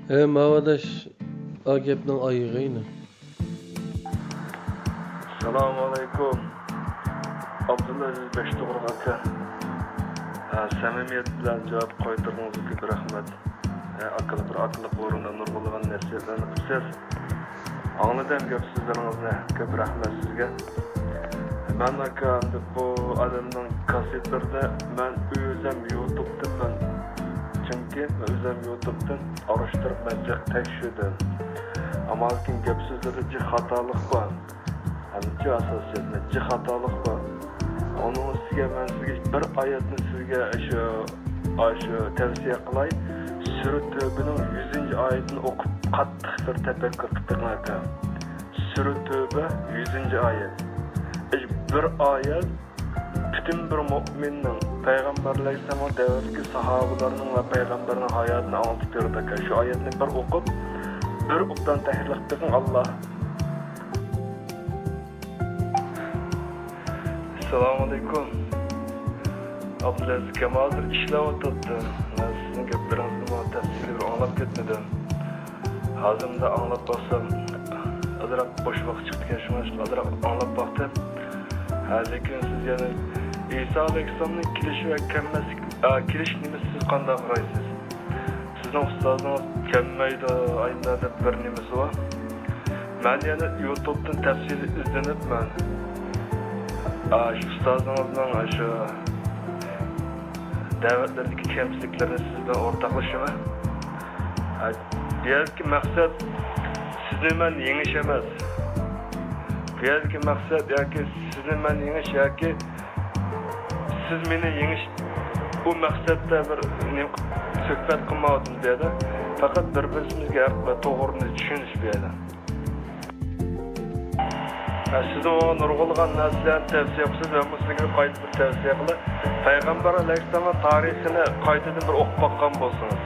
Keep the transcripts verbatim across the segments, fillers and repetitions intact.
ھە، ماۋۇ ئاداش، ئا گەپنىڭ ئايىغى ئىنى. ئەسسالامۇئەلەيكۇم. ئابدۇلئەزىز بەشتوغرا ئاكا. ھە، سەمىمىيەت بىلەن جاۋاب قايتۇرغىنىڭىزغا كۆپ رەھمەت. ھە، ئاكىلىق، بىر ئاكىلىق ئورنىدا نۇرغۇنلىغان نەسىھەتلەرنى قىلىسىز. ئاڭلىدىم گەپ سۆزلىرىڭىزنى. كۆپ رەھمەت سىزگە. مەن ئاكا، ئەمدى بۇ ئادەمنىڭ كاسسېتلىرىنى مەن ئۆزۈم يۇتۇبتىن مەن، چۈنكى مەن ئۆزۈم يۇتۇبتىن ئاراشتۇرۇپ مەن جىق تەكشۈردۈم. ئەمما لېكىن گەپ سۆزلىرىدە جىق خاتالىق بار. ھەمدە جىق ئاساسىيەتنى، جىق خاتالىق بار. ئۇنىڭ ئۈستىگە مەن سىزگە بىر ئايەتنى سىزگە شۇ، شۇ تەۋسىيە قىلاي. سۈرە تۆبىنىڭ يۈزىنچى ئايىتىنى ئوقۇپ قاتتىق بىر تەپەككۇر قىلىپ بېقىڭ ئاكا. سۈرە تۆبە يۈزىنچى ئايەت. ئىش بىر ئايەت پۈتۈن بىر مۆمىننىڭ، پەيغەمبەر ئەلەيھىسسالامنىڭ دەۋرىدىكى ساھابىلەرنىڭ ۋە پەيغەمبەرنىڭ ھاياتىنى ئاڭلىتىپ بېرىدىكەن. شۇ ئايەتنى بىر ئوقۇپ، بىر ئوبدان تەھلىل قىلىپ بېقىڭ، ئاللا. ئەسسالامۇئەلەيكۇم. ئابدۇلئەزىز ئاكام، ھازىر ئىشلەۋاتاتتىم. مەن سىزنىڭ گەپلىرىڭىزنى تەپسىلىي بىر ئاڭلاپ كەتمىدىم. ھازىرمۇ ئاڭلاپ باقسام، ئازراق بوش ۋاقىت چىقىدىكەن، شۇڭا ئازراق ئاڭلاپ باقتىم. ھە، لېكىن سىز يەنە ئىسا ئەلەيھىسسالامنىڭ كېلىشى ۋە كەلمەسلىك، ئا، كېلىش نېمىسى، سىز قانداق قارايسىز؟ سىزنىڭ ئۇستازىڭىز كەلمەيدۇ، ئايدا دەپ بىر نېمىسى بار. مەن يەنە يۇتۇبتىن تەپسىلىي ئىزدىنىپ، مەن، ئا، شۇ ئۇستازىڭىزنىڭ شۇ دەۋەتلىرىدىكى كەمچىلىكلىرىنى سىز بىلەن ئورتاقلىشىمەن. ئا، بۇ يەردىكى مەقسەت سىزنى مەن يېڭىش ئەمەس. بۇ يەردىكى مەقسەت ياكى سىزنى مەن يېڭىش ياكى سىز مېنى يېڭىش، بۇ مەقسەتتە بىر نېمە سۆھبەت قىلمايۋاتىمىز بۇ يەردە. پەقەت بىر-بىرىمىزگە ھەق ۋە توغرىنى چۈشىنىش بۇ يەردە. ھە، سىزمۇ ماڭا نۇرغۇنلىغان نەرسىلەرنى تەۋسىيە قىلىسىز، مەنمۇ سىزگە قايتا بىر تەۋسىيە قىلاي. پەيغەمبەر ئەلەيھىسسالامنىڭ تارىخىنى قايتىدىن بىر ئوقۇپ باققان بولسىڭىز،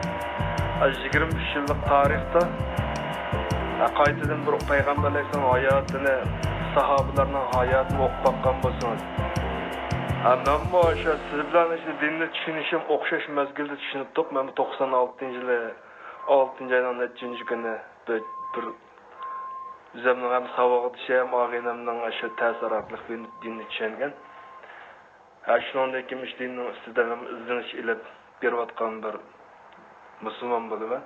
ھە، يىگىرمە ئۈچ يىللىق تارىختا، ھە، قايتىدىن بىر پەيغەمبەر ئەلەيھىسسالامنىڭ ھاياتىنى، ساھابىلەرنىڭ ھاياتىنى ئوقۇپ باققان بولسىڭىز، ھە، مەنمۇ ئاشۇ سىز بىلەن ئاشۇ دىننى چۈشىنىشىم ئوخشاش مەزگىلدە چۈشىنىپ تۇق. مەنمۇ توقسان ئالتىنچى يىلى، ئالتىنچى ئاينىڭ نەچچىنچى كۈنى بىر، بىر ئۆزۈمنىڭ ھەم ساۋاقدىشىم، ھەم ئاغىنەمنىڭ ئاشۇ تەسىراتلىق دىننى چۈشەنگەن. ھە، شۇنىڭدىن كېيىن مۇشۇ دىننىڭ ئۈستىدە ھەم ئىزدىنىش ئېلىپ بېرىۋاتقان بىر مۇسۇلمان بولىمەن.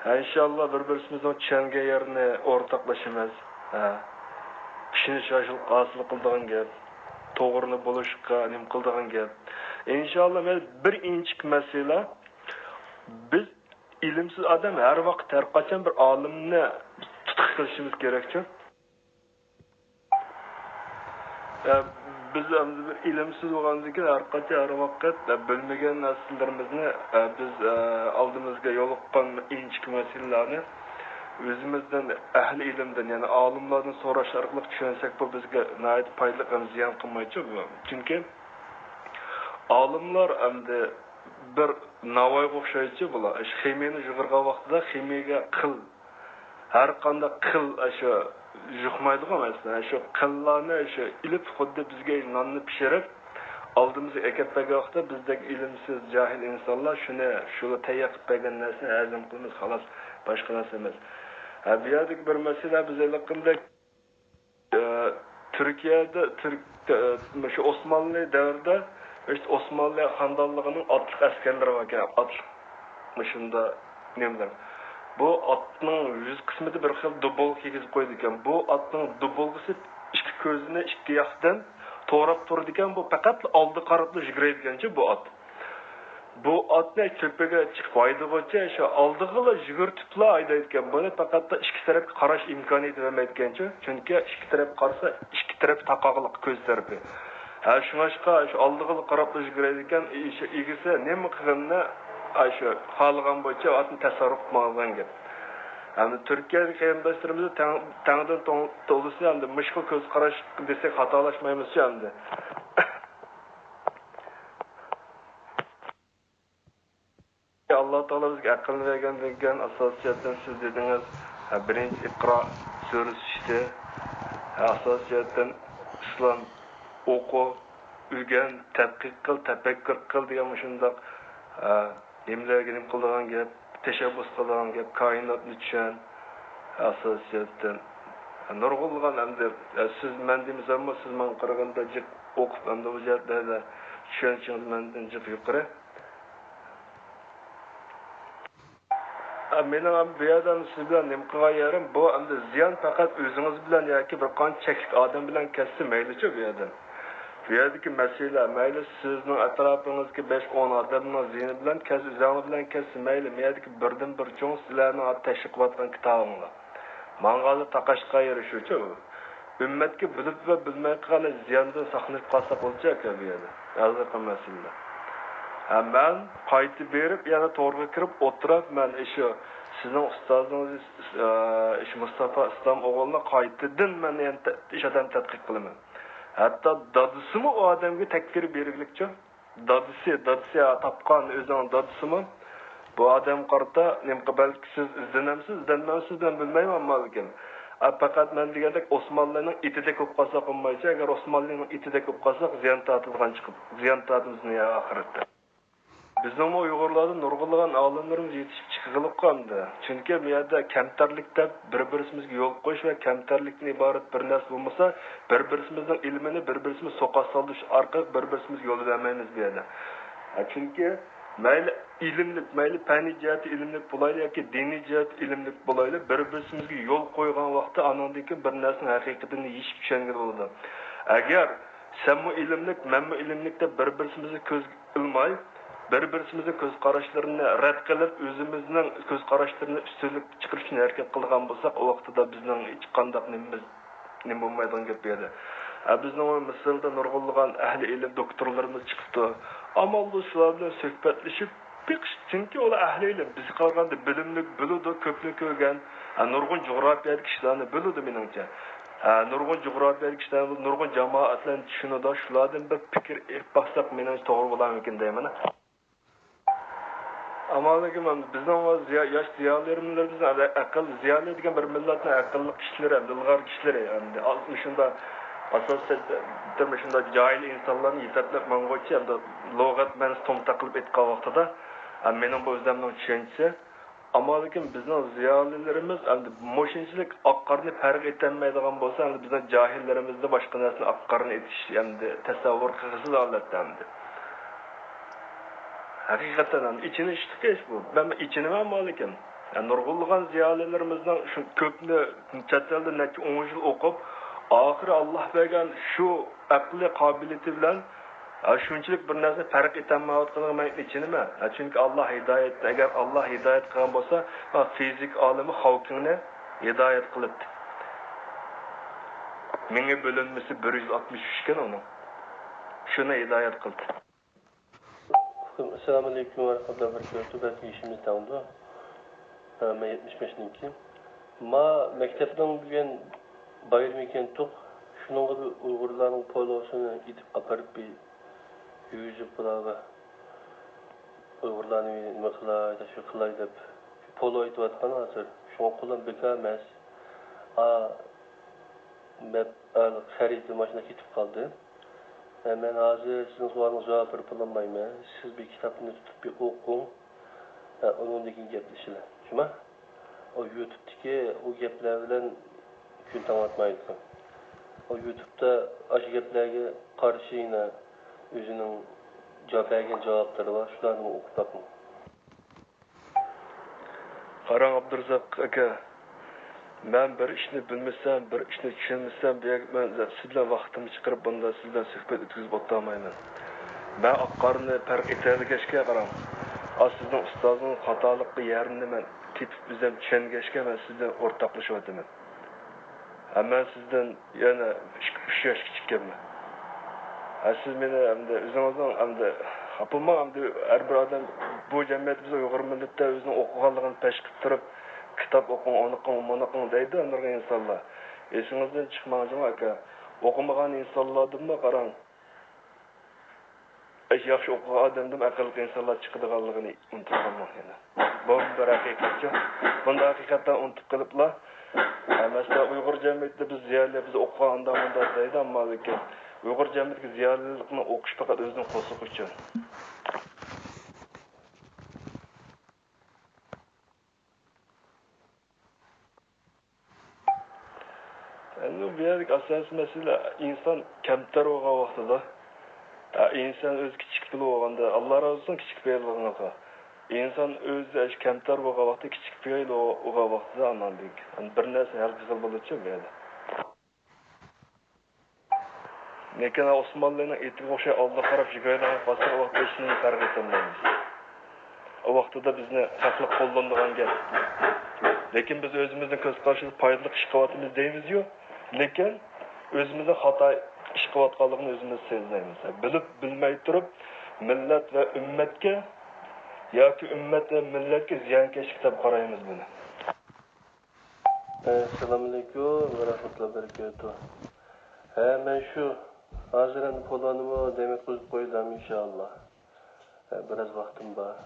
ھە، ئىنشاللا بىر-بىرىمىزنىڭ چۈشەنگەن يەرنى ئورتاقلىشىمىز. ھە، چۈشىنىش ھاسىل، ھاسىل قىلىدىغان گەپ. توغرىنى بولۇشقا نېمە قىلىدىغان گەپ. ئىنشاللا مەن بىر ئىنچىكە مەسىلە، بىز ئىلىمسىز ئادەم ھەر ۋاقىت، ھەر قاچان بىر ئالىمنى تۇتقا قىلىشىمىز كېرەكچۇ؟ ئە، بىز ئەمدى بىر ئىلىمسىز بولغاندىن كېيىن ھەر قاچان، ھەر ۋاقىت، ئە، بىلمىگەن نەرسىلىرىمىزنى، ئە، بىز، ئە، ئالدىمىزغا يولۇققان ئىنچىكە مەسىلىلەرنى ئۆزىمىزدىن، ئەھلى ئىلىمدىن، يەنى ئالىملاردىن سوراش ئارقىلىق چۈشەنسەك، بۇ بىزگە ناھايىتى پايدىلىق ھەم زىيان قىلمايدۇ. چۈنكى ئالىملار ئەمدى بىر ناۋايغا ئوخشايدۇ بۇلار. ئىش خىمىيەنى يۇغۇرغان ۋاقتىدا خىمىيەگە قىل، ھەر قانداق قىل، ئاشۇ يۇقمايدىغۇ مەسىلەن، شۇ قىللارنى شۇ ئېلىپ، خۇددى بىزگە ناننى پىشۇرۇپ، ئالدىمىزغا ئەكەپ بەرگەن ۋاقىتتا، بىزدەك ئىلىمسىز، جاھىل ئىنسانلار شۇنى، شۇلا تەييار قىلىپ بەرگەن نەرسىنى ھەزىم قىلىمىز، خالاس، باشقا نەرسە ئەمەس. ھە، بۇ يەردىكى بىر مەسىلە، بىز ھېلىقىدەك ئە، تۈركىيەدە، تۈرك، ئە، مۇشۇ ئوسمانلى دەۋرىدە، ئوسمانلى خاندانلىقىنىڭ ئاتلىق ئەسكەرلىرى باركەن، ئاتلىق مۇشۇنداق نېمىلەر. بۇ ئاتنىڭ يۈز قىسمىدا بىر خىل دۇبۇلغا كىيگۈزۈپ قويىدىكەن. بۇ ئاتنىڭ دۇبۇلغىسى ئىككى كۆزىنى ئىككى ياقتىن توراپ تۇرىدىكەن. بۇ پەقەتلا ئالدىغا قاراپلا يۈگۈرەيدىكەنچۇ بۇ ئات. بۇ ئاتنى تۆپىگە چىقىپ ھايدىغۇچە شۇ ئالدىغىلا يۈگۈرتۈپلا ھايدايدىكەن. بۇنى پەقەتلا ئىككى تەرەپكە قاراش ئىمكانىيىتى بەرمەيدىكەنچۇ. چۈنكى ئىككى تەرەپ قارىسا، ئىككى تەرەپ تاقاقلىق كۆز تەرىپى. ھە، شۇڭلاشقا شۇ ئالدىغىلا قاراپلا يۈگۈرەيدىكەن، ئىش-، ئىگىسى نېمە قىلغىنىنى، ئاشۇ خالىغان بويىچە ئاتنى تەسەررۇپ قىلىپ ماڭىدىغان گەپ. ئەمدى تۈركىيەدىكى قېرىنداشلىرىمىزدا تەڭ-، تەڭدىن توڭ-، تولىسى ئەمدى مۇشۇ خىل كۆز قاراش دېسەك خاتالاشمايمىزچۇ ئەمدى. ئاللا تائالا بىزگە ئەقىلنى بەرگەندىن كېيىن، ئاساسىي جەھەتتىن سىز دېدىڭىز، ھە، بىرىنچى ئىقرا سۈرىسى چۈشتى. ھە، ئاساسىي جەھەتتىن ئىسلام ئوقۇ، ئۆگەن، تەتقىق قىل، تەپەككۇر قىل دېگەن مۇشۇنداق، ھە، نېمىلەرگە نېمە قىلىدىغان گەپ، تەشەببۇس قىلىدىغان گەپ، كائىناتنى چۈشەن، ئاساسىيەتتىن. نۇرغۇنلىغان ئەمدى، سىز مەن دېمىسەممۇ، سىز ماڭا قارىغاندا جىق ئوقۇپ، ئەمدى بۇ جەھەتلەردە چۈشەنچىڭىز مەندىن جىق يۇقىرى. مېنىڭ بۇ يەردە سىز بىلەن نېمە قىلغان يېرىم، بۇ ئەمدى زىيان پەقەت ئۆزىڭىز بىلەن ياكى بىر قانچە چەكلىك ئادەم بىلەن كەتسە مەيلىچۇ بۇ يەردىن. بۇ يەردىكى مەسىلە، مەيلى سىزنىڭ ئەتراپىڭىزدىكى بەش ئون ئادەمنىڭ زىيىنى بىلەن كەتسە، ئۆزۈڭلار بىلەن كەتسە مەيلى، بۇ يەردىكى بىردىنبىر چوڭ سىلەرنىڭ تەشۋىق قىلىۋاتقان كىتابىڭلار. ماڭغانلا تاقاشقا يېرىشىۋچۇ. ئۈممەتكە بىلىپ ۋە بىلمەي قىلغان زىياندىن ساقلىنىپ قالساق بولىدىچۇ ئاكا بۇ يەردە. ھازىرقى مەسىلىدە. ھە، مەن قايتا بېرىپ، يەنە تورغا كىرىپ ئولتۇرۇپ، مەن ئىشۇ سىزنىڭ ئۇستازىڭىز، ئىش مۇستافا ئىسلام ئوغلىنى قايتىدىن مەن يەنە تە-، ئىش ئادەم تەتقىق قىلىمەن. ھەتتا دادىسىمۇ ئۇ ئادەمگە تەكفىر بېرىگلىكچۇ. دادىسى، دادىسى، ھە، تاپقان ئۆزىنىڭ دادىسىمۇ بۇ ئادەمگە قارىتا، نېمە، بەلكى سىز ئىزدىنەمسىز، ئىزدەنمەمسىز، مەن بىلمەيمەن، ئەمما لېكىن، ئە، پەقەت مەن دېگەندەك ئوسمانلىنىڭ ئىتىدەك بولۇپ قالساق بولمايچۇ، ئەگەر ئوسمانلىنىڭ ئىتىدەك بولۇپ قالساق زىيان تارتىدىغان چىقىپ، زىيان تارتىمىز دۇنيا ئاخىرەتتە. بىزنىڭمۇ ئۇيغۇرلاردىن نۇرغۇنلىغان ئالىملىرىمىز يېتىشىپ چىققىلى قالمىدى. چۈنكى بۇ يەردە كەمتەرلىك دەپ بىر-بىرسىمىزگە يول قويۇش ۋە كەمتەرلىكتىن ئىبارەت بىر نەرسە بولمىسا، بىر-بىرسىمىزنىڭ ئىلمىنى بىر-بىرسىمىز سوقا سالدۇرۇش ئارقىلىق بىر-بىرسىمىزگە يول بەرمەيمىز بۇ يەردە. چۈنكى مەيلى ئىلىملىك، مەيلى پەننىي جەھەتتە ئىلىملىك بولايلى ياكى دىنىي جەھەتتە ئىلىملىك بولايلى، بىر-بىرسىمىزگە يول قويغان ۋاقىتتا ئانىڭدىن كېيىن بىر نەرسىنىڭ ھەقىقىتىنى يېشىپ چۈشەنگىلى بولىدۇ. ئەگەر سەنمۇ ئىلىملىك، مەنمۇ ئىلىملىك دەپ بىر-بىرسىمىزنى كۆز ئىلماي، بىر-بىرسىمىزنىڭ كۆز قاراشلىرىنى رەت قىلىپ، ئۆزىمىزنىڭ كۆز قاراشلىرىنى ئۈستۈنلۈك چىقىرىش ئۈچۈن ھەرىكەت قىلىدىغان بولساق، ئۇ ۋاقتىدا بىزنىڭ ھېچقانداق نېمىمىز، نېمە بولمايدىغان گەپ بۇ يەردە. ئە، بىزنىڭ مىسىردا نۇرغۇنلىغان ئەھلى ئىلىم دوكتورلىرىمىز چىقىپتۇ. ئامال بولسا شۇلار بىلەن سۆھبەتلىشىپ بېقىش، چۈنكى ئۇلار ئەھلى ئىلىم، بىزگە قارىغاندا بىلىملىك، بىلىدۇ، كۆپنى كۆرگەن، ئە، نۇرغۇن جۇغراپىيەدىكى ئىشلارنى بىلىدۇ مېنىڭچە. ھە، نۇرغۇن جۇغراپىيەدىكى كىشىلەر، نۇرغۇن جامائەتلەرنى چۈشىنىدۇ. شۇلاردىن بىر پىكىر ئېلىپ باقساق، مېنىڭچە توغرا بولارمىكىن دەيمەن. ئەمما لېكىن بىزنىڭ زىيا-، ياش زىيالىيلىرىمىزنىڭ ئەقىل، زىيالىي دېگەن بىر مىللەتنىڭ ئەقىللىق كىشىلىرى، ئىلغار كىشىلىرى، ئەمدى مۇشۇنداق ئاساسەن مۇشۇنداق جاھىل ئىنسانلارنى يېتەكلەپ ماڭغۇچى، ئەمدى لۇغەت مەنىسى تومتاق قىلىپ ئېيتقان ۋاقتىدا، مېنىڭ بۇ ئۆزۈمنىڭ چۈشەنچىسى. ئەمما لېكىن بىزنىڭ زىيالىيلىرىمىز ئەمدى مۇشۇنچىلىك ئاق قارىنى پەرق ئېتەلمەيدىغان بولسا، ئەمدى بىزنىڭ جاھىللىرىمىزدە باشقا نەرسىنى ئاق قارىنى ئېتىش ئەمدى تەسەۋۋۇر قىلغۇسىز ھالەتتە ئەمدى. ھەقىقەتەن ئەمدى ئېچىنىشلىق ئىش بۇ. مەن ئېچىنىمەن، ئەمما لېكىن، يا، نۇرغۇنلىغان زىيالىيلىرىمىزنىڭ شۇ كۆپنى چەت ئەلدە نەچچە ئون يىل ئوقۇپ، ئاخىرى ئاللا بەرگەن شۇ ئەقلىي قابىلىيىتى بىلەن ھە، شۇنچىلىك بىر نەرسىنى پەرق ئېتەلمەيۋاتقىنىغا مەن ئېچىنىمەن. ھە، چۈنكى ئاللا ھىدايەت، ئەگەر ئاللا ھىدايەت قىلغان بولسا، ھە، فىزىك ئالىمى خاۋكىڭنى ھىدايەت قىلىپتۇ. مېڭە بۆلۈنمىسى بىر يۈز ئاتمىش ئۈچ ئىكەن ئۇنىڭ. شۇنى ھىدايەت قىلدى. ئەسسالامۇ ئەلەيكۇم ۋە رەھمەتۇللاھى ۋە بەرىكاتۇھ. بەلكى يېشىمىز تەڭدۇ. ھە، مەن يەتمىش بەشنىڭكى. ما مەكتەپنىڭ بۈگۈن بايرىمى ئىكەن تۇق. شۇنىڭغا بىر ئۇيغۇرلارنىڭ پولوسىنى ئېتىپ ئاپىرىپ بىر يۈگۈزۈپ بۇلارغا ئۇيغۇرلارنى نېمە قىلاي، تەشۋىق قىلاي دەپ پولو ئېتىۋاتقان ھازىر. شۇڭا قولۇم بىكار ئەمەس. ئا، مەپ-، ئا، خەرىتىم ماشىنا كېتىپ قالدى. مەن ھازىر سىزنىڭ سوئالىڭىزغا جاۋاب بېرىپ بولالمايمەن. سىز بىر كىتابنى تۇتۇپ بىر ئوقۇڭ. ھە، ئۇنىڭدىن كېيىن گەپلىشىلى. شۇما؟ ئۇ يۇتۇبتىكى ئۇ گەپلەر بىلەن كۈن تاڭاتمايدىكەن. ئۇ يۇتۇبتا ئاشۇ گەپلەرگە قارشى يەنە ئۆزىنىڭ جاۋاب بەرگەن جاۋابلىرى بار، شۇلارنىمۇ ئوقۇپ باقماڭ. قاراڭ، ئابدۇرازاق ئاكا، مەن بىر ئىشنى بىلمىسەم، بىر ئىشنى چۈشەنمىسەم، بۇ يەرگە مەن سىز بىلەن ۋاقتىمنى چىقىرىپ، بۇنداق سىز بىلەن سۆھبەت ئۆتكۈزۈپ ئولتۇرالمايمەن. مەن ئاق قارىنى پەرق ئېتەلىگەچكە، قاراڭ، ئا، سىزنىڭ ئۇستازىڭىز خاتالىققا يەرىنى مەن تېپىپ ئۆزۈم چۈشەنگەچكە، مەن سىز بىلەن ئورتاقلىشىۋاتىمەن. ھە، مەن سىزدىن يەنە ئۈچ، ئۈچ ياش كىچىككەنمەن. ھە، سىز مېنى ئەمدى ئۆزىڭىزنىڭ ئەمدى خاپىلىماڭ، ئەمدى ھەر بىر ئادەم بۇ جەمئىيىتىمىزدە ئۇيغۇر مىللىتىدە ئۆزىنىڭ ئوقۇغانلىقىنى پەش قىلىپ تۇرۇپ، كىتاب ئوقۇڭ، ئۇنى قىلىڭ، مۇنى قىلىڭ دەيدۇ نۇرغۇن ئىنسانلار. ئېسىڭىزدىن چىقماڭ جۇمۇ ئاكا. ئوقۇمىغان ئىنسانلاردىنمۇ قاراڭ. ئەش ياخشى ئوقۇغان ئادەمدىن ئەقىللىق ئىنسانلار چىقىدىغانلىقىنى ئۇنتۇپ قالماڭ يەنە. بۇ بىر ھەقىقەتچۇ. بۇنداق ھەقىقەتلەرنى ئۇنتۇپ قېلىپلا، مەسىلەن، ئۇيغۇر جەمئىيىتىدە بىز زىيالىي، بىز ئوقۇغان ئانداق مۇنداق دەيدۇ، ئەمما لېكىن ئۇيغۇر جەمئىيىتىدىكى زىيالىيلىقنى ئوقۇش پەقەت ئۆزىنىڭ قورسىقى ئۈچۈن. ئەمدى بۇ يەردىكى ئاساسىي مەسىلە، ئىنسان كەمتەر بولغان ۋاقتىدا، ئە، ئىنسان ئۆزى كىچىك پېئىل بولغاندا، ئاللا رازى بولسۇن كىچىك پېئىللىقىڭىزغا. ئىنسان ئۆزى ئەشۇ كەمتەر بولغان ۋاقتىدا، كىچىك پېئىل بولغان ۋاقتىدا، ئامان دېگەن. بىر نەرسە ھەل قىلغىلى بولىدىچۇ بۇ يەردە. لېكىن ئوسمانلىنىڭ ئېتىگە ئوخشاش ئالدىغا قاراپ يۈگۈرەلەيدىغان قالسا، ئۇ ۋاقىتتا ھېچنېمىنى پەرق ئېتەلمەيمىز. ئۇ ۋاقتىدا بىزنى خەقلىك قوللىنىدىغان گەپ. لېكىن بىز ئۆزىمىزنىڭ كۆز قارىشىدا پايدىلىق ئىش قىلىۋاتىمىز دەيمىزيۇ، لېكىن ئۆزىمىزنىڭ خاتا ئىش قىلىۋاتقانلىقىنى ئۆزىمىز سەزمەيمىز. بىلىپ، بىلمەي تۇرۇپ، مىللەت ۋە ئۈممەتكە ياكى ئۈممەت ۋە مىللەتكە زىيانكەشلىك دەپ قارايمىز بۇنى. ئەسسالامۇئەلەيكۇم ۋە رەھمەتۇللاھى ۋە بەرىكاتۇھ. ھە، مەن شۇ، ھازىر ئەمدى پولانىمۇ دەم يەتكۈزۈپ قويدۇم، ئىنشائاللا. ھە، بىراز ۋاقتىم بار.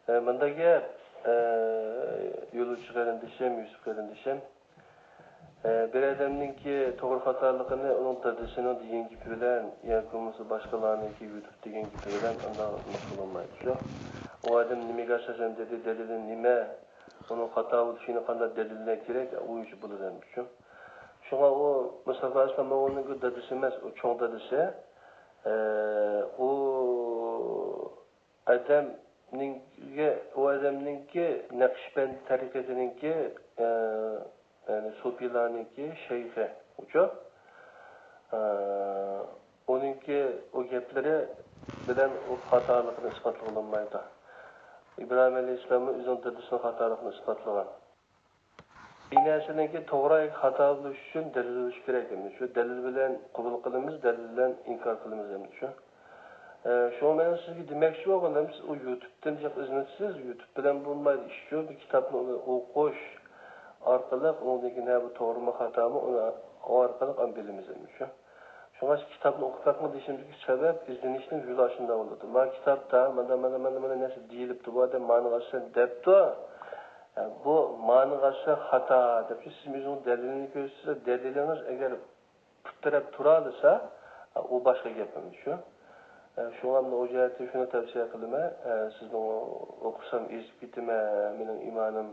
ھە، مۇنداق گەپ، ھە، يولۇچى قېرىندىشىم، يۈسۈپ قېرىندىشىم. ھە، بىر ئادەمنىڭكى توغرا خاتالىقىنى ئۇنىڭ دادىسىنىڭ دېگەن گېپى بىلەن ياكى بولمىسا باشقىلارنىڭكى يۇتۇپ دېگەن گېپى بىلەن ئانداق قىلالمايدۇ، شۇ. ئۇ ئادەم نېمىگە ئاساسەن دېدى، دەلىلى نېمە؟ ئۇنىڭ خاتا بولۇشىنى قانداق دەلىللەر كېرەك، ئۇ ئىش بولىدۇ ئەمدى شۇ. شۇڭا ئۇ مۇستافا ئەسلام ئۇنىڭكى دادىسى ئەمەس، ئۇ چوڭ دادىسى. ئە، ئۇ ئادەمنىڭكى، ئۇ ئادەمنىڭكى نەقشىبەند تەرىقىتىنىڭكى، ئە، يەنى سۇپىلارنىڭكى شەيخى ئۇچۇ. ئە، ئۇنىڭكى ئۇ گەپلىرى بىلەن ئۇ خاتالىقىنى ئىسپاتلىغىلى بولمايدۇ. ئىبراھىم ئەلەيھىسسالاممۇ ئۆزىنىڭ دادىسىنىڭ خاتالىقىنى ئىسپاتلىغان. بىر نەرسىنىڭكى توغرا ياكى خاتا بولۇش ئۈچۈن دەلىل بولۇش كېرەك ئەمدى شۇ. دەلىل بىلەن قوبۇل قىلىمىز، دەلىل بىلەن ئىنكار قىلىمىز ئەمدى شۇ. ئە، شۇڭا مەن سىزگە دېمەكچى بولغىنىم، سىز ئۇ يۇتۇبتىن جىق ئىزدىنىسىز، يۇتۇب بىلەن بولمايدۇ ئىش شۇ. بىر كىتابنى ئوقۇش ئارقىلىق، ئۇنىڭدىن كېيىن، ھە، بۇ توغرىمۇ، خاتامۇ، ئۇنى ئارقىلىق ئەمدى بىلىمىز ئەمدى شۇ. شۇڭا كىتابنى ئوقۇپ بېقىڭ دېيىشىمدىكى سەۋەب، ئىزدىنىشنىڭ يولى ئاشۇنداق بولىدۇ. مانا كىتابتا مانا، مانا، مانا، مانا نەرسە دېيىلىپتۇ، بۇ ئادەم مانىغا ئاساسەن دەپتۇ. بۇ مانىغا ئاساسەن خاتا دەپ، سىز ئۆزىڭىز دەلىلىنى كۆرسىتىسىز، دەلىلىڭىز ئەگەر پۇت تىرەپ تۇرالىسا، ئۇ باشقا گەپ ئەمدى شۇ. شۇڭا مانا ئۇ جەھەتتىن شۇنى تەۋسىيە قىلىمەن، سىزنىڭ ئوقۇسام ئېزىپ كېتىمەن، مېنىڭ ئىمانىم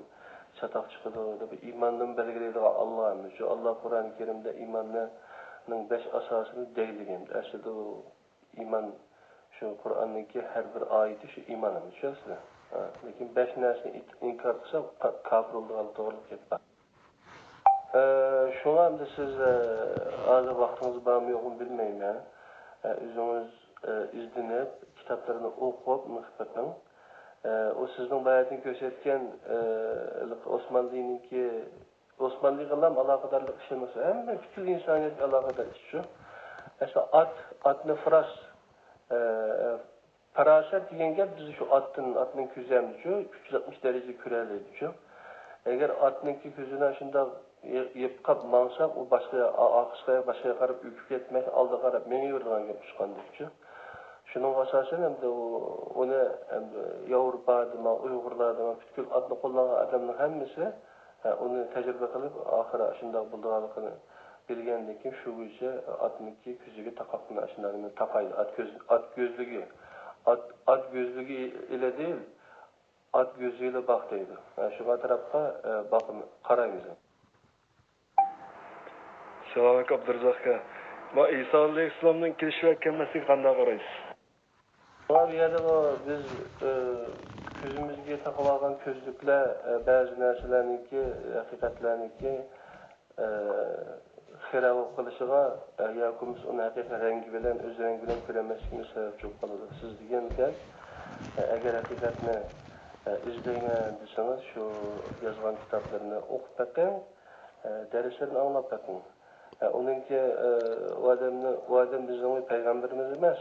چاتاق چىقىدۇ دەپ، ئىماننىمۇ بەلگىلەيدىغان ئاللا ئەمدى شۇ. ئاللا قۇرئان كەرىمدە ئىماننىڭ بەش ئاساسىنى بەلگىلىگەن. ئەسلىدە ئۇ ئىمان شۇ قۇرئاننىڭكى ھەر بىر ئايىتى شۇ ئىمان ئەمدى شۇ ئەسلى. ھە، لېكىن بەش نەرسىنى ئىت-، ئىنكار قىلسا، ك-، كاپىر بولىدىغان توغرىلىق گەپ بار. ئە، شۇڭا ئەمدى سىز، ئە، ھازىر ۋاقتىڭىز بارمۇ يوقمۇ بىلمەيمەن. ئە، ئۆزىڭىز، ئە، ئىزدىنىپ، كىتابلىرىنى ئوقۇپ، مۇخبىرنىڭ، ئە، ئۇ سىزنىڭ باياتىن كۆرسەتكەن، ئە، ئوسمانلىنىڭكى، ئوسمانلىغىلا ئالاقىدارلىق ئىش ئەمەس، ھەممە پۈتكۈل ئىنسانىيەتكە ئالاقىدار ئىش شۇ. مەسىلەن، ئات، ئاتنى فراس، ئە، پاراسەت دېگەن گەپ بىز شۇ ئاتتىن، ئاتنىڭ كۆزى ئەمدى شۇ ئۈچ يۈز ئاتمىش دەرىجىدە كۆرەلەيدۇ شۇ. ئەگەر ئاتنىڭكى كۆزىنى شۇنداق يېپىقاپ ماڭساق، ئۇ باشقا، ئارقىسىغا، باشقىغا قاراپ ئۆكۈپ كەتمەي، ئالدىغا قاراپ مېڭىۋېرىدىغان گەپ چىققاندەك شۇ. شۇنىڭغا ئاساسەن ئەمدى ئۇ، ئۇنى ئەمدى ياۋروپادىمۇ، ئۇيغۇرلاردىمۇ، پۈتكۈل ئاتنى قوللانغان ئادەمنىڭ ھەممىسى، ھە، ئۇنى تەجرىبە قىلىپ، ئاخىرى شۇنداق بولىدىغانلىقىنى بىلگەندىن كېيىن، شۇ بويىچە ئاتنىڭكى كۆزىگە تاقاقنى ئاشۇنداقنى تاقايدۇ. ئات كۆز-، ئات كۆزلۈكى، ئات، ئات كۆزلۈكى ئىلە دېيىل، ئات كۆزى ئىلە باق دەيدۇ. ھە، شۇ ئەتراپقا، ئە، باقىمىز، قارايمىز. سالام ئەلەيكۇم، ئابدۇرازاق ئاكا. ما ئىسا ئەلەيھىسسالامنىڭ كېلىش ۋە كەلمەسلىكىگە قانداق قارايسىز؟ بۇ يەردە بۇ بىز، ئە، كۆزىمىزگە تاقىۋالغان كۆزلۈكلەر، ئە، بەزى نەرسىلەرنىڭكى، ھەقىقەتلەرنىڭكى، ئە، خىرە بولۇپ قېلىشىغا، ئە، ياكى بولمىسا ئۇنى ھەقىقىي رەڭگى بىلەن، ئۆز رەڭگى بىلەن كۆرەلمەسلىكىمىز سەۋەبچى بولۇپ قالىدۇ. سىز دېگەندەك، ئە، ئەگەر ھەقىقەتنى، ئە، ئىزدەيمەن دېسىڭىز، شۇ يازغان كىتابلىرىنى ئوقۇپ بېقىڭ، ئە، دەرسلىرىنى ئاڭلاپ بېقىڭ. ئە، ئۇنىڭكى، ئە، ئۇ ئادەمنى، ئۇ ئادەم بىزنىڭ پەيغەمبىرىمىز ئەمەس.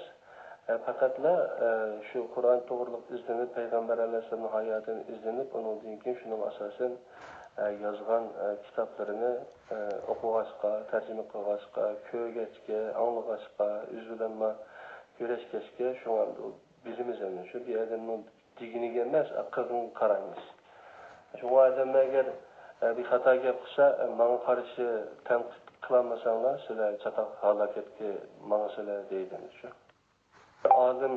ئە، پەقەتلا، ئە، شۇ قۇرئان توغرىلىق ئىزدىنىپ، پەيغەمبەر ئەلەيھىسسالامنىڭ ھاياتىنى ئىزدىنىپ، ئۇنىڭدىن كېيىن شۇنىڭغا ئاساسەن، ئە، يازغان، ئە، كىتابلىرىنى، ئە، ئوقۇغاچقا، تەرجىمە قىلغاچقا، كۆرگەچكە، ئاڭلىغاچقا، ئۆزى بىلەنمۇ كۆرۈشكەچكە، شۇڭا بىلىمىز ئەمدى. شۇ بىر ئادەمنىڭ دېگىنىگە ئەمەس، قىلغىنىغا قارايمىز. شۇڭا ئادەملەر ئەگەر، ئە، بىر خاتا گەپ قىلسا، ئە، ماڭا قارشى تەنقىد قىلالمىساڭلار، سىلەر چاتاق ھالاكەتكە ماڭىسىلەر دەيدۇ شۇ. ئالىم،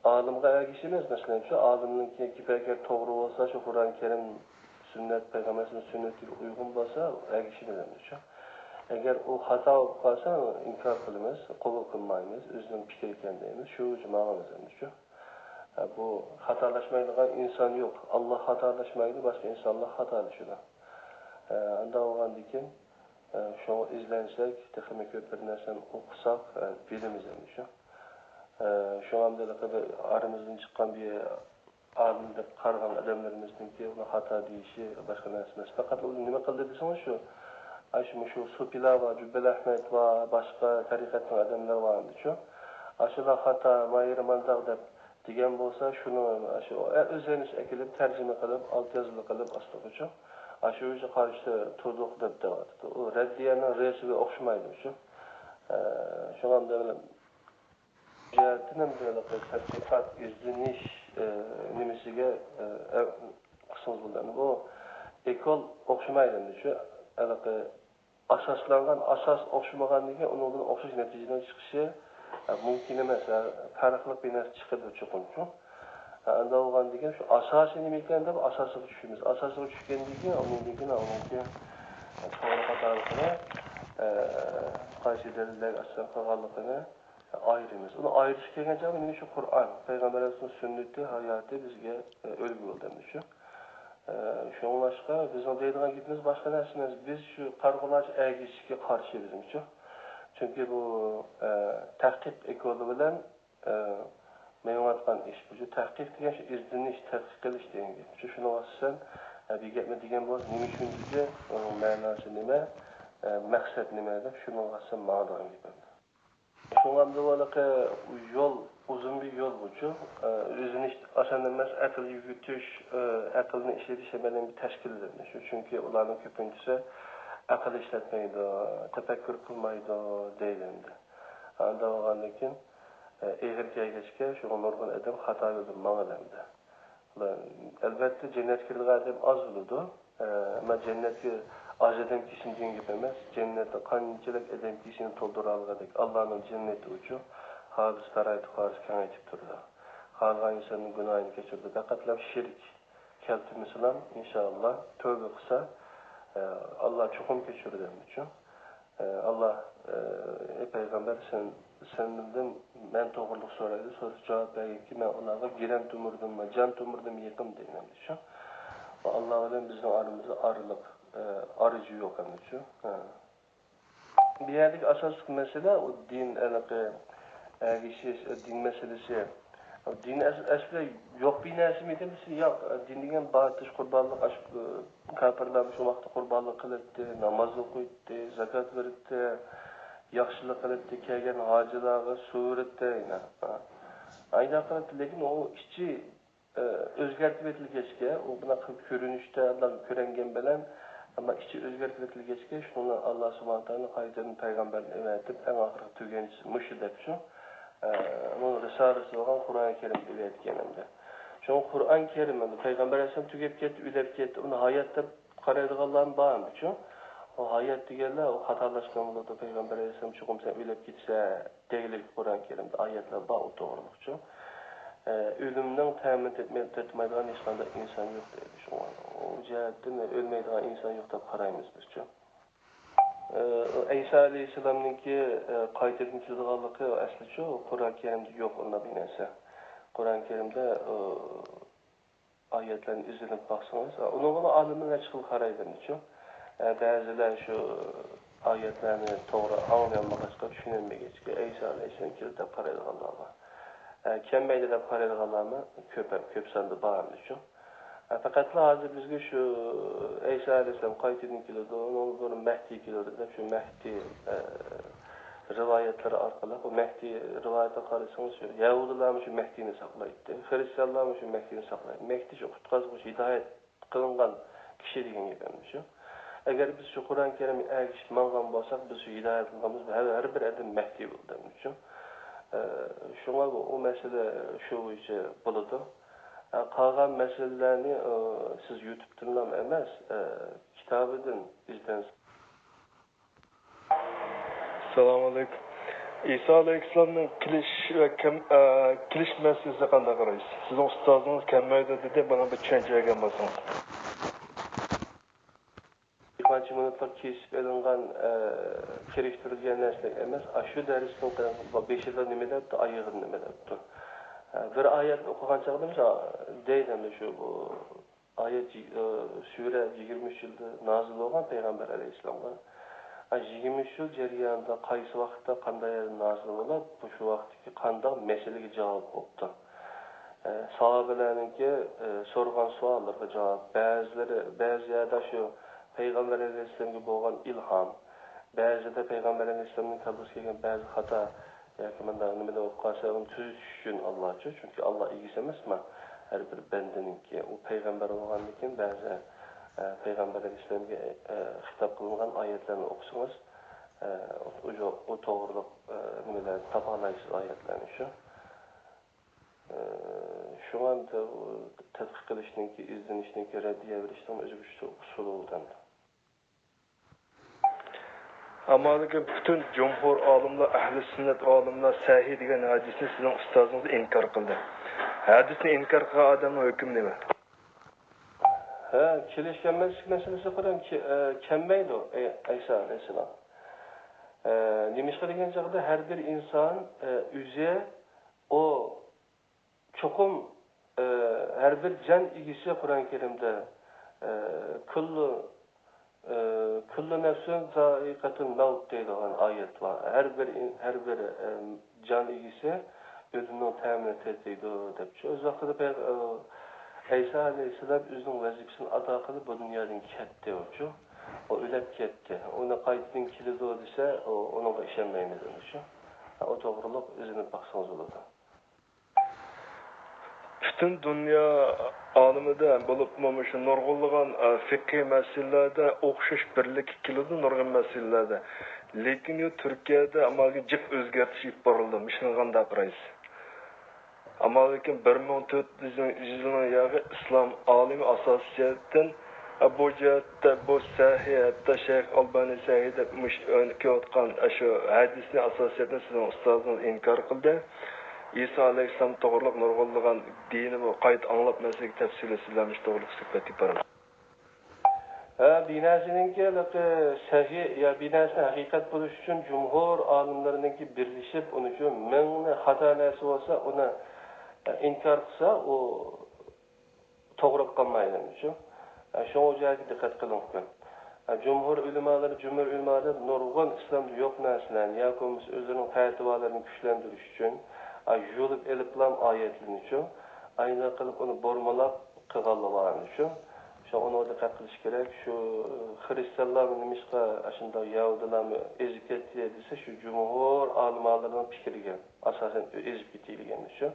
ئالىمغا ئەگىشىمىز، مەسىلەن، شۇ ئالىمنىڭكى گېپى ئەگەر توغرا بولسا، شۇ قۇرئان كەرىم، سۈننەت، پەيغەمبەرنىڭ سۈننىتىگە ئۇيغۇن بولسا، ئەگىشىمىز ئەمدى شۇ. ئەگەر ئۇ خاتا بولۇپ قالسا، ئىنكار قىلىمىز، قوبۇل قىلمايمىز، ئۆزىنىڭ پىكرى ئىكەن دەيمىز، شۇ بويىچە ماڭىمىز ئەمدى شۇ. ھە، بۇ خاتالاشمايدىغان ئىنسان يوق، ئاللا خاتالاشمايدۇ، باشقا ئىنسانلار خاتالىشىدۇ. ھە، ئانداق بولغاندىكىن، ھە، شۇڭا ئىزدەنسەك، تېخىمۇ كۆپ بىر نەرسىنى ئوقۇساق، ھە، بىلىمىز ئەمدى شۇ. ھە، شۇڭا ئەمدى ھېلىقى بىر ئارىمىزدىن چىققان بىر ئالىم دەپ قارىغان ئادەملىرىمىزنىڭكى ئۇنى خاتا دېيىشى باشقا نەرسە ئەمەس. پەقەت ئۇ نېمە قىلدى دېسىڭىز، شۇ، ئاشۇ، مۇشۇ سوپىلار بار، جۈببىلى ئەھمەد بار، باشقا تەرىقەتنىڭ ئادەملىرى بار ئەمدى شۇ. ئاشۇلار خاتا، ماھىرى مانداق دەپ دېگەن بولسا، شۇنى ئاشۇ ئۆزلىرىنى ئەكېلىپ، تەرجىمە قىلىپ، ئالتە يازما قىلىپ ئاستىغىچۇ، ئاشۇ ئۆزى قارشى تۇردۇق دەپ دەۋاتىدۇ. ئۇ رەددىيەنىڭ رېسىگە ئوخشىمايدۇ شۇ. ئە، شۇڭا بۇ جەھەتتىن ھەم ھېلىقى تەتقىقات، ئىزدىنىش، ئە، نېمىسىگە، ئە، ئە، قىلسىڭىز بولىدۇ. ئەمدى بۇ ئېكول ئوخشىمايدۇ ئەمدى شۇ ھېلىقى ئاساسلانغان ئاساس ئوخشىمىغاندىن كېيىن ئۇنىڭدىن ئوخشاش نەتىجىنىڭ چىقىشى، ئە، مۇمكىن ئەمەس. ھە، پەرقلىق بىر نەرسە چىقىدۇ چوقۇم شۇ. ھە، ئانداق بولغاندىن كېيىن شۇ ئاساسى نېمە ئىكەن دەپ ئاساسىغا چۈشىمىز. ئاساسىغا چۈشكەندىن كېيىن ئۇنىڭدىن كېيىن ئۇنىڭكى، ئە، توغرا خاتالىقىنى، ئە، قايسى دەلىللەرگە ئاساسەن قىلغانلىقىنى ئايرىمىز. ئۇنى ئايرىش كەلگەن چاغدا مېنىڭ شۇ قۇرئان، پەيغەمبەر ئەلەيھىسسالام سۈننىتى ھاياتى بىزگە، ئە، ئۆلگە بولدى ئەمدى شۇ. ئە، شۇڭلاشقا بىزنىڭ دەيدىغان گېپىمىز باشقا نەرسە ئەمەس. بىز شۇ قارىغۇلارچە ئەگىشىشكە قارشى بىزمۇ شۇ. چۈنكى بۇ، ئە، تەھقىق ئېكولى بىلەن، ئە، مېڭىۋاتقان ئىش بۇ. شۇ تەھقىق دېگەن شۇ ئىزدىنىش، تەتقىق قىلىش دېگەن گەپ. شۇ، شۇنىڭغا ئاساسەن، ئە، بىر گەپنى دېگەن بولسا، نېمە ئۈچۈن دېدى، ئۇنىڭ مەناسى نېمە، ئە، مەقسەت نېمە دەپ شۇنىڭغا ئاساسەن ماڭىدىغان گېپىم. شۇڭا ئەمدى ھېلىقى يول ئۇزۇن بىر يول بۇچۇ. ئىزدىنىش ئاسان ئەمەس، ئەقىل يۈگۈتۈش، ئەقىلنى ئىشلىتىش ھەممەيلەن بىر تەشكىللىنىش. چۈنكى ئۇلارنىڭ كۆپىنچىسى ئەقىل ئىشلەتمەيدۇ، تەپەككۇر قىلمايدۇ دەيدۇ ئەمدى. ئانداق بولغاندىن كېيىن، ئېغىر كەلگەچكە، شۇڭا نۇرغۇن ئادەم خاتا يولدىن ماڭىدۇ ئەمدى. ئەلۋەتتە، جەننەتكە كىرىدىغان ئادەم ئاز بولىدۇ. ئەمما جەننەتكە ئاز ئادەم كىرسۇن دېگەن گەپ ئەمەس. جەننەتتە قانچىلىك ئادەم كىرسىنى تولدۇرالىغۇدەك. ئاللانىڭ جەننىتى ئۇچۇ، خالىس تارايتىپ، خالىس كېڭەيتىپ تۇرىدۇ. خالىغان ئىنساننىڭ گۇناھىنى كەچۈرىدۇ. پەقەتلا شىرك كەلتۈرمىسىلا، ئىنشائاللا، تەۋبە قىلسا، ئاللا چوقۇم كەچۈرىدۇ ئۇچۇ. ئاللا، ئەي پەيغەمبەر، سەن، سەندىن مەن توغرىلىق سورايدۇ، سورىسا جاۋاب بەرگىنكى، مەن ئۇلارغا گىرەن تومۇردىنمۇ، جان تومۇردىنمۇ يېقىن دەيمەن، شۇ. ئاللا بىلەن بىزنىڭ ئارىمىزدا ئارىلىق، ئارىجى يوق ئەمدى، شۇ. بۇ يەردىكى ئاساسلىق مەسىلە ئۇ دىن، ھېلىقى، ئەگىشىش، دىن مەسىلىسى. دىن ئەس-، ئەسلى يوق بىر نەرسىمىكەن دېسە، ياق، دىن دېگەن بار، قۇربانلىق، ئاشۇ، كاپىرلار شۇ ۋاقىتتا قۇربانلىق قىلاتتى، ناماز ئوقۇيتتى، زاكات بېرەتتى، ياخشىلىق قىلاتتى، كەلگەن ھاجىلارغا سۇ بېرەتتى، ئاينا. ئاينا قىلاتتى، لېكىن ئۇ ئىچى، ئۆزگەرتىۋېتىلگەچكە، ئۇ بۇنداق قىلىپ كۆرۈنۈشتە، بۇنداق كۆرۈنگەن بىلەن، ئەمما ئىچى ئۆزگەرتىۋېتىلگەچكە، شۇنى ئاللا سۇبھانەھۇ تائالا قايتىدىن پەيغەمبەرنى ئەۋەتىپ، ئەڭ ئاخىرقى تۈگەنچىسى مۇشۇ دەپ شۇ. ئە، ئۇنىڭ رىسالىسى بولغان قۇرئان كەرىم ئەۋەتكەن ئەمدى. شۇڭا قۇرئان كەرىم ئەمدى پەيغەمبەر ئەلەيھىسسالام تۈگەپ كەتتى، ئۆلۈپ كەتتى، ئۇنى ھايات دەپ قارايدىغانلارمۇ بار ئەمدىچۇ؟ ئۇ ھايات دېگەنلەر ئۇ خاتالاشقان بولىدۇ، پەيغەمبەر ئەلەيھىسسالام چوقۇم سەن ئۆلۈپ كېتىسەن دېگۈلۈك قۇرئان كەرىمدە ئايەتلەر بار ئۇ توغرىلىقچۇ. ئە، ئۆلۈمنىڭ تەمىنى تېتىماي-، تېتىمايدىغان ھېچقانداق ئىنسان يوق دەيدۇ. شۇڭا ئۇ جەھەتتىن ئۆلمەيدىغان ئىنسان يوق دەپ قارايمىز بىزچۇ. ئە، ئەيسا ئەلەيھىسسالامنىڭكى، ئە، قايتىدىن كېلىدىغانلىقى ئەسلىچۇ قۇرئان كەرىمدە يوق ئۇنداق بىر نەرسە. قۇرئان كەرىمدە، ئە، ئايەتلەرنى ئىزدىنىپ باقسىڭىز، ئۇنىڭغىمۇ ئالىملار نەچچە خىل قارايدۇچۇ. ئە، بەزىلەر شۇ ئايەتلەرنى توغرا ئاڭلىيالمىغاچقا، چۈشىنەلمىگەچكە، ئەيسا ئەلەيھىسسالام كېلىدۇ دەپ قارايدىغانلار بار. ئە، كەلمەيدۇ دەپ قارايدىغانلارمۇ كۆپ، كۆپ ساندا بار ئەمدىچۇ. ئە، پەقەتلا ھازىر بىزگە شۇ ئەيسا ئەلەيھىسسالام قايتىدىن كېلىدۇ، ئۇنىڭدىن بۇرۇن مەھدى كېلىدۇ دەپ شۇ مەھدى، ئە، رىۋايەتلىرى ئارقىلىق، بۇ مەھدى رىۋايىتىگە قارىسىڭىز، يەھۇدىيلارمۇ شۇ مەھدىنى ساقلايتتى، خىرىستىيانلارمۇ شۇ مەھدىنى ساقلايدۇ. مەھدى شۇ قۇتقازغۇچى، ھىدايەت قىلىنغان كىشى دېگەن گەپ ئەمدى شۇ. ئەگەر بىز شۇ قۇرئان كەرىمگە ئەگىشىپ ماڭغان بولساق، بىز شۇ ھىدايەتلىنغانبىز، ھەر، ھەر بىر ئادەم مەھدى بولىدۇ ئەمدى شۇ. ئە، شۇڭا بۇ، ئۇ مەسىلە شۇ بويىچە بولىدۇ. ئە، قالغان مەسىلىلەرنى، ئە، سىز يۇتۇبتىنلا ئەمەس، ئە، كىتابىدىن ئىزدەنسىڭىز. ئەسسالامۇئەلەيكۇم. ئىسا ئەلەيھىسسالامنىڭ كېلىش ۋە كەم-، ئە، كېلىش مەسىلىسىگە قانداق قارايسىز؟ سىزنىڭ ئۇستازىڭىز كەلمەيدۇ دېدى، بۇنىڭغا بىر چۈشەنچە بەرگەن بولسىڭىز. قانچە مىنۇتلۇق كېسىپ ئېلىنغان، ئە، كىرىشتۈرۈلگەن نەرسىلەر ئەمەس. ئاشۇ دەرسنىڭ بېشىدا نېمە دەپتۇ، ئايىغىدا نېمە دەپتۇ. ئە، بىر ئايەتنى ئوقۇغان چاغدا، مىسال، دەيدۇ، ئەمدى شۇ، بۇ ئايەت، ئە، سۈرە يىگىرمە ئۈچ يىلدا نازىل بولغان پەيغەمبەر ئەلەيھىسسالامغا. ئە، يىگىرمە ئۈچ يىل جەريانىدا قايسى ۋاقىتتا، قانداق يەردە نازىل بولۇپ، بۇ شۇ ۋاقىتتىكى قانداق مەسىلىگە جاۋاب بوپتۇ. ئە، ساھابىلەرنىڭكى، ئە، سورىغان سوئاللىرىغا جاۋاب. بەزىلىرى، بەزى يەردە شۇ پەيغەمبەر ئەلەيھىسسالامغا بولغان ئىلھام، بەزىدە پەيغەمبەر ئەلەيھىسسالامنىڭ كاللىسىگە كەلگەن بەزى خاتا ياكى مۇنداق نېمىلەر بولۇپ قالسا، ئۇنى تۈزىتىش ئۈچۈن ئاللاچۇ. چۈنكى ئاللا ئىگىسى ئەمەسما ھەر بىر بەندىنىڭكى. ئۇ پەيغەمبەر بولغاندىن كېيىن بەزى، ئە، پەيغەمبەر ئەلەيھىسسالامغا، ئە، خىتاب قىلىنغان ئايەتلەرنى ئوقۇسىڭىز، ئە، ئۇ، ئۇ توغرىلىق، ئە، نېمىلەرنى تاپالايسىز، ئايەتلەرنى شۇ. ئە، شۇڭا تەتقىق قىلىشنىڭكى، ئىزدىنىشنىڭكى، رەددىيە بېرىشنىڭ ئۆزگىچە ئۇسۇلى بولىدۇ. ئەمما لېكىن پۈتۈن جۇمھۇر ئالىملار، ئەھلى سۈننەت ئالىملار سەھىھ دېگەن ھەدىسنى سىزنىڭ ئۇستازىڭىز ئىنكار قىلدى. ھەدىسنى ئىنكار قىلغان ئادەمنىڭ ھۆكمى نېمە؟ ھە، كېلىش كەلمەسلىك مەسىلىسى قۇرئان كە-، ئە، كەلمەيدۇ، ئەي-، ئەيسا ئەلەيھىسسالام. ئە، نېمىشقا دېگەن چاغدا ھەر بىر ئىنسان، ئە، ئۆزى ئۇ چوقۇم، ئە، ھەر بىر جان ئىگىسى قۇرئان كەرىمدە، ئە، كۇللۇ، ئە، كۇللۇ نەفسىن زائىقەتۇل مەۋت دەيدىغان ئايەت بار. ھەر بىر ئىن-، ھەر بىر، ئە، جان ئىگىسى ئۆلۈمنىڭ تەمىنى تېتىيدۇ دەپ. شۇ ئۆز ۋاقتىدا پەيغ-، ئە، ئەيسا ئەلەيھىسسالام ئۆزىنىڭ ۋەزىپىسىنى ئادا قىلىپ بۇ دۇنيادىن كەتتى ئۇچۇ. ئۇ ئۆلۈپ كەتتى. ئۇنى قايتىدىن كېلىدۇ دېسە، ئۇ، ئۇنىڭغا ئىشەنمەيمىز ئەمدى شۇ. ئۇ توغرىلىق ئىزدىنىپ باقسىڭىز بولىدۇ. پۈتۈن دۇنيا ئالىمىدە بولۇپمۇ مۇشۇ نۇرغۇنلىغان، ئە، فىقھىي مەسىلىلەردە ئوخشاش بىرلىككە كېلىدۇ نۇرغۇن مەسىلىلەردە. لېكىن يۇ تۈركىيەدە ئەمما جىق ئۆزگەرتىش ئېلىپ بارىلىدۇ. مۇشۇنى قانداق قارايسىز؟ ئەمما لېكىن بىر مىڭ تۆت يۈز يىلنىڭ ياغى ئىسلام ئالىمى ئاساسىيەتتىن، ئە، بۇ جەھەتتە بۇ سەھىھ، ھەتتا شەيخ ئالبانى سەھىھ دەپ مۇش-، ئۆنە كېلىۋاتقان ئاشۇ ھەدىسنى ئاساسىيەتتىن سىزنىڭ ئۇستازىڭىز ئىنكار قىلدى. ئىسا ئەلەيھىسسالام توغرۇلۇق نۇرغۇنلىغان دىنىمۇ قايتا ئاڭلاپ، مەن سىزگە تەپسىلىي سۆزلەمىش توغرۇلۇق سۆھبەت ئېلىپ بارىمەن. ھە، بۇ نەرسىنىڭكى ھېلىقى سەھىھ يا بۇ نەرسە ھەقىقەت بولۇش ئۈچۈن جۇمھۇر ئالىملىرىنىڭكى بىرلىشىپ، ئۇنى شۇ مىڭنى خاتا نەرسە بولسا، ئۇنى ئىنكار قىلسا، ئۇ توغرا قالمايدۇ شۇ. شۇڭا ئۇ جايغا دىققەت قىلىڭ. جۇمھۇر ئۆلىمالىرى، جۇمھۇر ئۆلىمالىرى نۇرغۇن ئىسلامدا يوق نەرسىلەرنى ياكى بولمىسا ئۆزلىرىنىڭ پەتىۋالىرىنى كۈچلەندۈرۈش ئۈچۈن يۇلۇپ ئېلىپلا ئايەتلىرىنى شۇ، ئاينى قىلىپ ئۇنى بۇرمىلاپ قىلغانلىقى بارنى شۇ. شۇڭا ئۇنىڭغا دىققەت قىلىش كېرەك. شۇ خرىستىيانلارمۇ نېمىشقا ئاشۇنداق يەھۇدىيلارمۇ ئېزىپ كەتتى دېسە، شۇ جۇمھۇر ئالىمالىرىنىڭ پىكرىگە ئاساسەن ئېزىپ كېتىلگەن شۇ.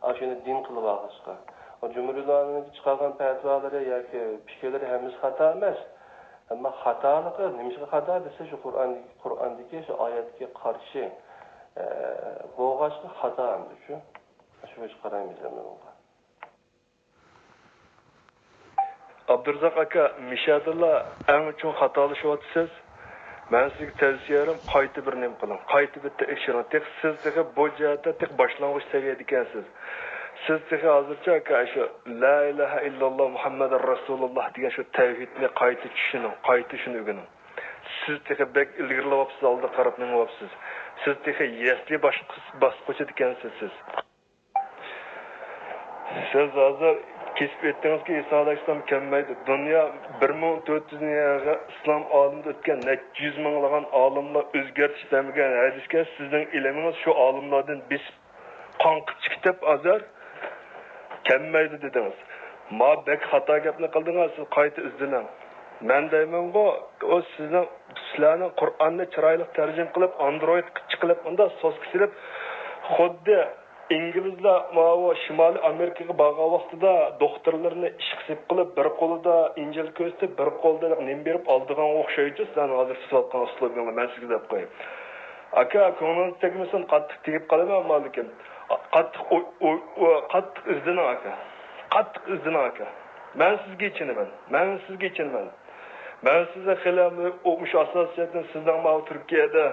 ئاشۇنى دىن قىلىۋالغاچقا. ئۇ جۇمھۇرلارنىڭ چىقارغان پەتىۋالىرى ياكى پىكىرلىرى ھەممىسى خاتا ئەمەس. ئەمما خاتالىقى، نېمىشقا خاتا دېسە، شۇ قۇرئان، قۇرئاندىكى شۇ ئايەتكە قارشى، ئە، بولغاچقا خاتا ئەمدى شۇ. شۇ بويىچە قارايمىز ئەمدى بۇنىڭغا. ئابدۇرازاق ئاكا، مىشەدىلا ئەڭ چوڭ خاتالىشىۋاتىسىز. مەن سىزگە تەۋسىيەم، قايتا بىر نېمە قىلىڭ، قايتا بىر تەكشۈرۈڭ. تېخى سىز تېخى بۇ جەھەتتە تېخى باشلانغۇچ سەۋىيەدە ئىكەنسىز. سىز تېخى ھازىرچە ئاكا شۇ لا ئىلاھە ئىللاللا مۇھەممەدۇر رەسۇلۇللا دېگەن شۇ تەۋھىدنى قايتا چۈشىنىڭ، قايتا شۇنى ئۆگىنىڭ. سىز تېخى بەك ئىلگىرىلەۋاپسىز، ئالدىغا قاراپ مېڭىۋاپسىز. سىز تېخى يەسلى باشقۇچىدا ئىكەنسىز سىز. سىز ھازىر كېسىپ ئۆتتىڭىزكى، ئىسا ئەلەيھىسسالام كەلمەيدۇ. دۇنيا بىر مىڭ تۆت يۈز يىلغا ئىسلام ئالىمىدا ئۆتكەن نەچچە يۈز مىڭلىغان ئالىملار ئۆزگەرتىش بەرمىگەن ھەدىسكە سىزنىڭ ئىلمىڭىز شۇ ئالىملاردىن بېسىپ قاڭقىپ چىقىپ ھازىر كەلمەيدۇ دېدىڭىز. ما بەك خاتا گەپنى قىلدىڭىز، سىز قايتا ئىزدىنىڭ. مەن دەيمەنغۇ، ئۇ سىزنىڭ، سىلەرنىڭ قۇرئاننى چىرايلىق تەرجىمە قىلىپ، ئاندرويدقا چىقىرىپ، ئۇنداق سوسكا سېلىپ، خۇددى ئىنگلىزلار ماۋۇ شىمالىي ئامېرىكىغا بارغان ۋاقتىدا دوختۇرلىرىنى ئىشقا سېلىپ قىلىپ، بىر قولىدا ئىنجىل كۆرسىتىپ، بىر قولىدا نېمە بېرىپ ئالىدىغانغا ئوخشايدۇ، سىلەرنىڭ ھازىر تۇتۇۋاتقان ئۇسلۇبىڭلار، مەن سىزگە دەپ قوياي. ئاكا، كۆڭلىڭىز تەگمىسۇن، قاتتىق تېگىپ قالىمەن، ئەمما لېكىن قاتتىق ئوي-، ئوي-، ئوي-، قاتتىق ئىزدىنىڭ، ئاكا. قاتتىق ئىزدىنىڭ، ئاكا. مەن سىزگە ئىچىنىمەن. مەن سىزگە ئىچىنىمەن. مەن سىزنى خېلى مۇشۇ ئاساسىيەتتىن سىزنىڭ ماۋۇ تۈركىيەدە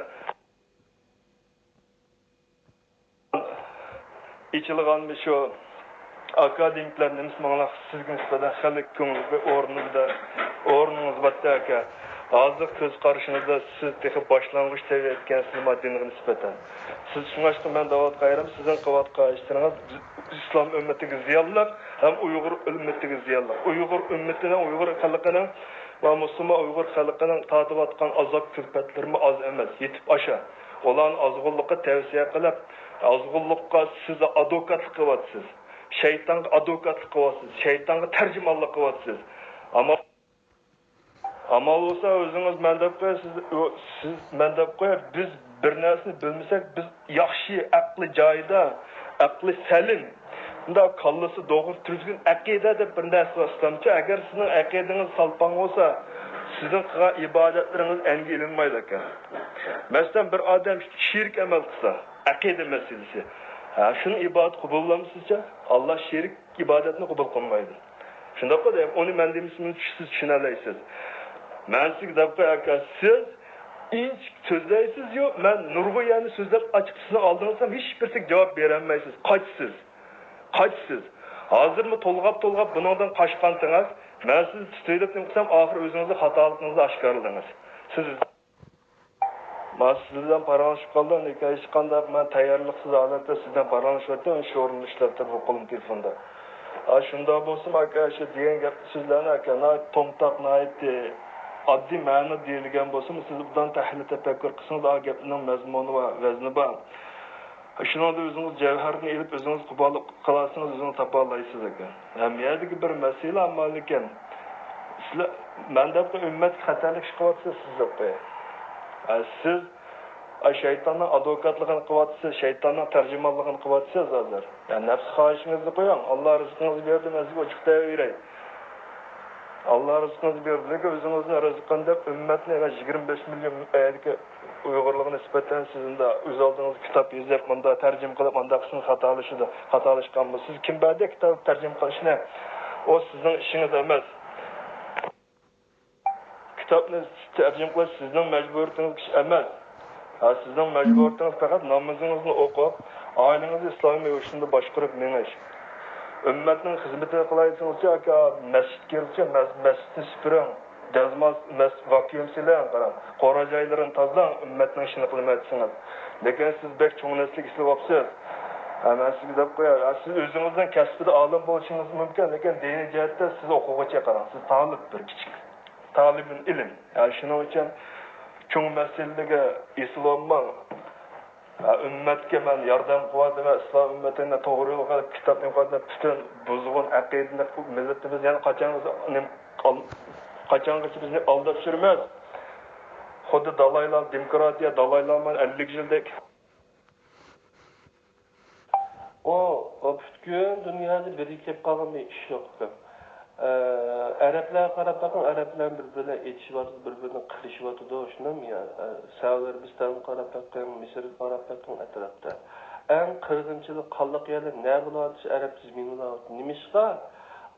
ئېچىلغان شۇ ئاكادېمىكلار نېمىسى ماڭا سىزگە نىسبەتەن خېلى كۆڭلى بىر ئورنىڭىزدا، ئورنىڭىز بارتى ئاكا. ھازىرقى كۆز قارىشىڭىزدا سىز تېخى باشلانغۇچ سەۋىيەدە ئىكەنسىز ما دىنغا نىسبەتەن. سىز شۇڭلاشقا مەن دەۋاتقان يېرىم، سىزنىڭ قىلىۋاتقان ئىشلىرىڭىز ئىسلام ئۈممىتىگە زىيانلىق ھەم ئۇيغۇر ئۈممىتىگە زىيانلىق. ئۇيغۇر ئۈممىتىنىڭ، ئۇيغۇر خەلقىنىڭ ۋە مۇسۇلمان ئۇيغۇر خەلقىنىڭ تارتىۋاتقان ئازاب كۈلپەتلىرىمۇ ئاز ئەمەس، يېتىپ ئاشا. ئۇلارنى ئازغۇنلۇققا تەۋسىيە قىلىپ، ئازغۇنلۇققا سىز ئادۋوكاتلىق قىلىۋاتىسىز. شەيتانغا ئادۋوكاتلىق قىلىۋاتىسىز. شەيتانغا تەرجىمانلىق قىلىۋاتىسىز. ئەمما ئامال بولسا ئۆزىڭىز مەن دەپ قوياي، سىز، ئۇ، سىز مەن دەپ قوياي، بىز بىر نەرسىنى بىلمىسەك، بىز ياخشى، ئەقلى جايىدا، ئەقلى سەلىم، بۇنداق كاللىسى توغرا تۈزگۈن ئەقىدە دەپ بىر نەرسە بار ئىسلامچە. ئەگەر سىزنىڭ ئەقىدىڭىز سالپاڭ بولسا، سىزنىڭ قىلغان ئىبادەتلىرىڭىز ئەنگە ئېلىنمايدۇ ئەكەن. مەسىلەن، بىر ئادەم شېرىك ئەمەل قىلسا، ئەقىدە مەسىلىسى. ھە، شۇنىڭ ئىبادىتى قوبۇل بولامدۇ سىزچە؟ ئاللا شېرىك ئىبادەتنى قوبۇل قىلمايدۇ. شۇنداققۇ دەيمەن، ئۇنى مەن دېمىسىمۇ سىز چۈشىنەلەيسىز. مەن سىزگە دەپ قوياي ئاكا، سىز ئىنچىكە سۆزلەيسىز-يۇ، مەن نۇرغۇن يەرنى سۆزلەپ ئاچىقىپ سىزنىڭ ئالدىڭىزدا ھېچ بىرسىگە جاۋاب بېرەلمەيسىز. قاچىسىز. قاچىسىز. ھازىرمۇ تولغاپ-تولغاپ بۇنىڭدىن قاچقانتىڭىز، مەن سىزنى تۇتۇۋېلىپ نېمە قىلسام، ئاخىر ئۆزىڭىزنىڭ خاتالىقىڭىزنى ئاشكارىلىدىڭىز. سىز مانا سىز بىلەن پاراڭلىشىپ قالدىم، لېكىن ھېچقانداق مەن تەييارلىقسىز ھالەتتە سىز بىلەن پاراڭلىشىۋاتىمەن، شۇ ئورۇندا ئىشلەپ تۇرۇپ قولۇم تېلېفوندا. ئا، شۇنداق بولسىمۇ ئاكا، شۇ دېگەن گەپ سۆزلەرنى ئاكا، ناھايىتى تومتاق، ناھايىتى ئاددىي مەنىدە دېيىلگەن بولسىمۇ، سىز ئوبدان تەھلىل تەپەككۇر قىلسىڭىز، ئا، گەپنىڭ مەزمۇنى بار، ۋەزنى بار. شۇنىڭدا ئۆزىڭىز جەۋھەرنى ئېلىپ، ئۆزىڭىز قوبۇل قىلالىسىڭىز، ئۆزىڭىز تاپالايسىز ئەكەن. ھەم يەردىكى بىر مەسىلە، ئەمما لېكىن سىلەر، مەن دەپ ئۈممەتكە خەتەرلىك ئىش قىلىۋاتىسىز سىز دەپ قوياي. ھە، سىز، ئا، شەيتاننىڭ ئادۋوكاتلىقىنى قىلىۋاتىسىز، شەيتاننىڭ تەرجىمانلىقىنى قىلىۋاتىسىز ھازىر. يا، نەپس خاھىشىڭىزنى قويۇڭ، ئاللا رىزقىڭىزنى بېرىدۇ، مەن سىزگە ئوچۇق دەۋېرەي. ئاللا رىزقىڭىزنى بېرىدۇ، لېكىن ئۆزىڭىزنىڭ رىزقىنى دەپ ئۈممەتنى، يەنە يىگىرمە بەش مىليون ئۇيغۇرلارغا نىسبەتەن سىز مۇنداق ئۆز ئالدىڭىزغا كىتاب يېزىپ، مۇنداق تەرجىمە قىلىپ، مۇنداق قىلسىڭىز خاتالىشىدۇ، خاتالاشقان بولسا، سىز كىم بەردى كىتاب تەرجىمە قىلىشنى؟ ئۇ سىزنىڭ ئىشىڭىز ئەمەس. كىتابنى تەرجىمە قىلىش سىزنىڭ مەجبۇرىيىتىڭىز ئەمەس. ھە، سىزنىڭ مەجبۇرىيىتىڭىز پەقەت نامىزىڭىزنى ئوقۇپ، ئائىلىڭىزنى ئىسلامىي يوشۇندا باشقۇرۇپ مېڭىش. ئۈممەتنىڭ خىزمىتىنى قىلاي دېسىڭىزچە، ئاكا، مەسچىتكە كىرسە، مەس-، مەسچىتنى سۈپۈرۈڭ. دەزماس، مەس-، ۋاكۇئۇم سېلىڭ، قاراڭ. قورا جايلىرىنى تازىلاڭ، ئۈممەتنىڭ ئىشىنى قىلىمەن دېسىڭىز. لېكىن سىز بەك چوڭ نەرسىلىك ئېسىلىۋاپسىز. ھە، مەن سىزگە دەپ قوياي، ھە، سىز ئۆزىڭىزنىڭ كەسپىدە ئالىم بولۇشىڭىز مۇمكىن، لېكىن دىنىي جەھەتتە سىز ئوقۇغۇچى، قاراڭ، سىز تالىپ بىر كىچىك. تالىبىل ئىلىم. يا شۇنىڭ ئۈچۈن چوڭ مەسىلىلەرگە ئېسىلىۋالماڭ. ھە، ئۈممەتكە مەن ياردەم قىلىۋاتىمەن، ئىسلام ئۈممىتىنى توغرا يولغا، كىتابنى ئوقۇۋاتىمەن، پۈتۈن بۇزغۇن ئەقىدىنى، مىللىتىمىزنى يەنە قاچانغىچە نېمە، قاچانغىچە بىزنى ئالداپ يۈرمەس. خۇددى دالاي لاما، دېموكراتىيە، دالاي لامانىڭ ئەللىك يىلدەك. ئۇ، ئۇ پۈتكۈل دۇنيادا بىرىكىپ قالغان بىر ئىش يوق ئۇكام. ئە، ئەرەبلەرگە قاراپ بېقىڭ، ئەرەبلەر بىر-بىرىنى ئېتىشىۋاتىدۇ، بىر-بىرىنى قىرىشىۋاتىدۇ، شۇنداقمۇ يا؟ ئە، سەئۇدى ئەرەبىستانغا قاراپ بېقىڭ، مىسىرغا قاراپ بېقىڭ، ئەتراپتا. ئەڭ قىرغىنچىلىق، قانلىق يەرلەر نە بولۇۋاتىدۇ؟ ئەرەب تىزمىنى بولۇۋاتىدۇ. نېمىشقا؟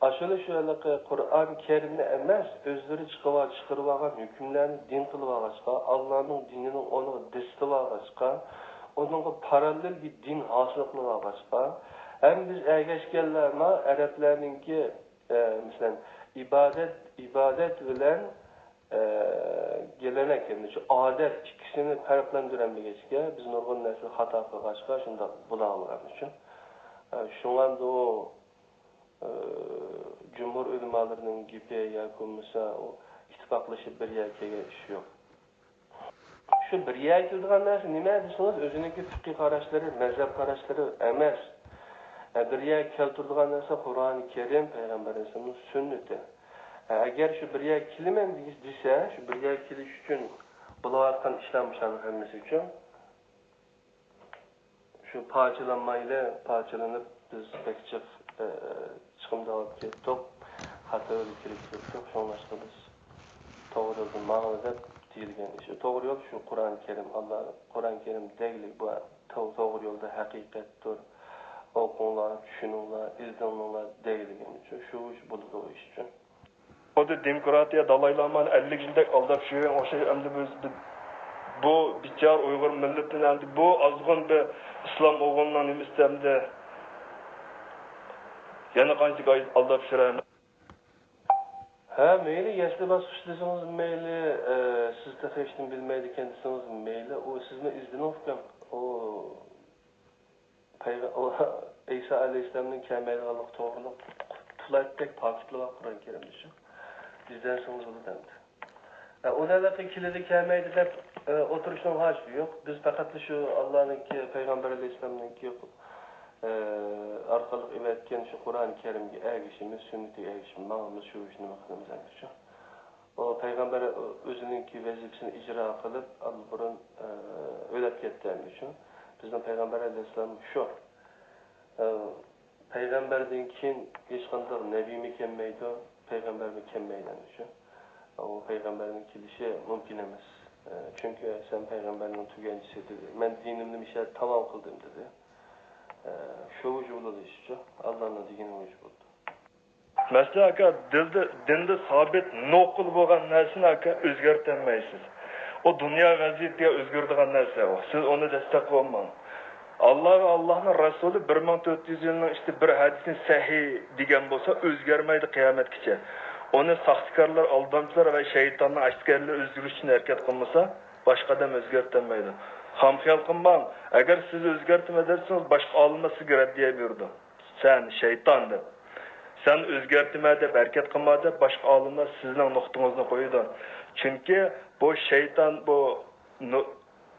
ئاشۇلا شۇ ھېلىقى قۇرئان كەرىمنى ئەمەس، ئۆزلىرى چىقىۋال-، چىقىرىۋالغان ھۆكۈملەرنى دىن قىلىۋالغاچقا، ئاللانىڭ دىنىنىڭ ئورنىغا دىستىۋالغاچقا، ئۇنىڭغا پاراللېل بىر دىن ھاسىل قىلىۋالغاچقا، ھەم بىز ئەگەشكەنلەرمۇ ئەرەبلەرنىڭكى، ئە، مەسىلەن، ئىبادەت، ئىبادەت بىلەن، ئە، گېلەنەك، يەنى شۇ ئادەت ئىككىسىنى پەرقلەندۈرەلمىگەچكە، بىز نۇرغۇن نەرسىنى خاتا قىلغاچقا، شۇنداق بولاۋالغان ئۈچۈن. ئە، شۇڭا ئۇ ئى، جۇمھۇر ئۆلىمالىرىنىڭ گېپى ياكى بولمىسا ئۇ ئىتتىپاقلىشىپ بىر يەرگە كەلگەن ئىش يوق. شۇ بىر يەرگە كېلىدىغان نەرسە نېمە دېسىڭىز، ئۆزىنىڭكى فىقھىي قاراشلىرى، مەزھەپ قاراشلىرى ئەمەس. ئە، بىر يەرگە كەلتۈرىدىغان نەرسە قۇرئانى كەرىم، پەيغەمبەر ئەلەيھىسسالامنىڭ سۈننىتى. ئە، ئەگەر شۇ بىر يەرگە كېلىمەن دېسە، شۇ بىر يەرگە كېلىش ئۈچۈن بولۇۋاتقان ئىشلار مۇشۇلارنىڭ ھەممىسى ئۈچۈن. شۇ پارچىلانمايلى، پارچىلىنىپ بىز بەك جىق، ئە، چىقىمدا ئاپ كەتتۇق، خەتەرگە كىرىپ كەتتۇق. شۇڭلاشقا بىز توغرا يولدا ماڭىلى دەپ دېيىلگەن ئىش. توغرا يول شۇ قۇرئان كەرىم، ئاللا قۇرئان كەرىم دەگلىك بۇ تو-، توغرا يولدا ھەقىقەتتۇر. ئوقۇڭلار، چۈشىنىڭلار، ئىزدىنىڭلار دەگلىگەن ئىش. شۇ ئىش بولىدۇ ئۇ ئىش ئۈچۈن. خۇددى دېموكراتىيە، دالاي لامانى ئەللىك يىلدەك ئالداپ يۈرگەن ئوخشاش، ئەمدى بىز، بىز بۇ بىچارە ئۇيغۇر مىللىتىنى ئەمدى بۇ ئازغۇن بىر ئىسلام ئوغلىنىڭ نېمىسىدە ئەمدى يەنە قانچە ئالداپ يۈرەمىز؟ ھە، مەيلى، يەسلى باسقۇچ دېسىڭىز مەيلى، ئە، سىز تېخى ھېچنېمە بىلمەيدىكەن دېسىڭىز مەيلى، ئۇ سىزنى ئىزدىنىۋاتقان. ئۇ پەيغە-، ئۇ ئەيسا ئەلەيھىسسالامنىڭ كەلمەيدىغانلىقى توغرىلىق پۇلاتتەك پاكىتلار بار قۇرئان كەرىمدە شۇ. ئىزدەنسىڭىز بولىدۇ ئەمدى. ئە، ئۇ نەدەقە كېلىدۇ، كەلمەيدۇ دەپ، ئە، ئولتۇرۇشنىڭ ھاجىتى يوق. بىز پەقەتلا شۇ ئاللانىڭكى، پەيغەمبەر ئەلەيھىسسالامنىڭكى، ئە، ئارقىلىق ئېۋەتكەن شۇ قۇرئان كەرىمگە ئەگىشىمىز، سۈننىتىگە ئەگىشىمىز، ماڭىمىز، شۇ ئىشنى قىلىمىز ئەمدى شۇ. ئۇ پەيغەمبەر ئۆزىنىڭكى ۋەزىپىسىنى ئىجرا قىلىپ، ئاللىبۇرۇن، ئە، ئۆلۈپ كەتتى ئەمدى شۇ. بىزنىڭ پەيغەمبەر ئەلەيھىسسالام شۇ. ئە، پەيغەمبەردىن كېيىن ھېچقانداق نەبىيمۇ كەلمەيدۇ، پەيغەمبەرمۇ كەلمەيدۇ ئەمدى شۇ. ئۇ پەيغەمبەرنىڭ كېلىشى مۇمكىن ئەمەس. ئە، چۈنكى سەن پەيغەمبەرنىڭ تۈگەنچىسى دېدى. مەن دىنىمنى مۇشۇ يەردە تامام قىلدىم دېدى. ئە، شۇ ۋۇجۇ بولىدۇ ئىشچۇ. ئاللانىڭ دېگىنى ۋۇجۇ بولىدۇ. مەسىلەن، ئاكا، دىلدا، دىندا سابىت نوقۇل بولغان نەرسىنى، ئاكا، ئۆزگەرتەلمەيسىز. ئۇ دۇنيا ۋەزىيىتىگە ئۆزگىرىدىغان نەرسە ئۇ. سىز ئۇنى دەسسەپ بولماڭ. ئاللا ۋە ئاللانىڭ رەسۇلى بىر مىڭ تۆت يۈز يىلنىڭ ئىچىدە بىر ھەدىسنى سەھىھ دېگەن بولسا، ئۆزگەرمەيدۇ قىيامەتكىچە. ئۇنى ساختىكارلار، ئالدامچىلار ۋە شەيتاننىڭ ئەسكەرلىرى ئۆزگىرىش ئۈچۈن ھەرىكەت قىلمىسا، باشقا ئادەم ئۆزگەرتەلمەيدۇ. خام خىيال قىلماڭ. ئەگەر سىز ئۆزگەرتىمەن دېسىڭىز، باشقا ئالىملار سىزگە رەددىيە بېرىدۇ. سەن شەيتان دەپ، سەن ئۆزگەرتىمەن دەپ، ھەرىكەت قىلما دەپ، باشقا ئالىملار سىزنىڭ نۇقتىڭىزنى قويىدۇ. چۈنكى بۇ شەيتان، بۇ نۇ-،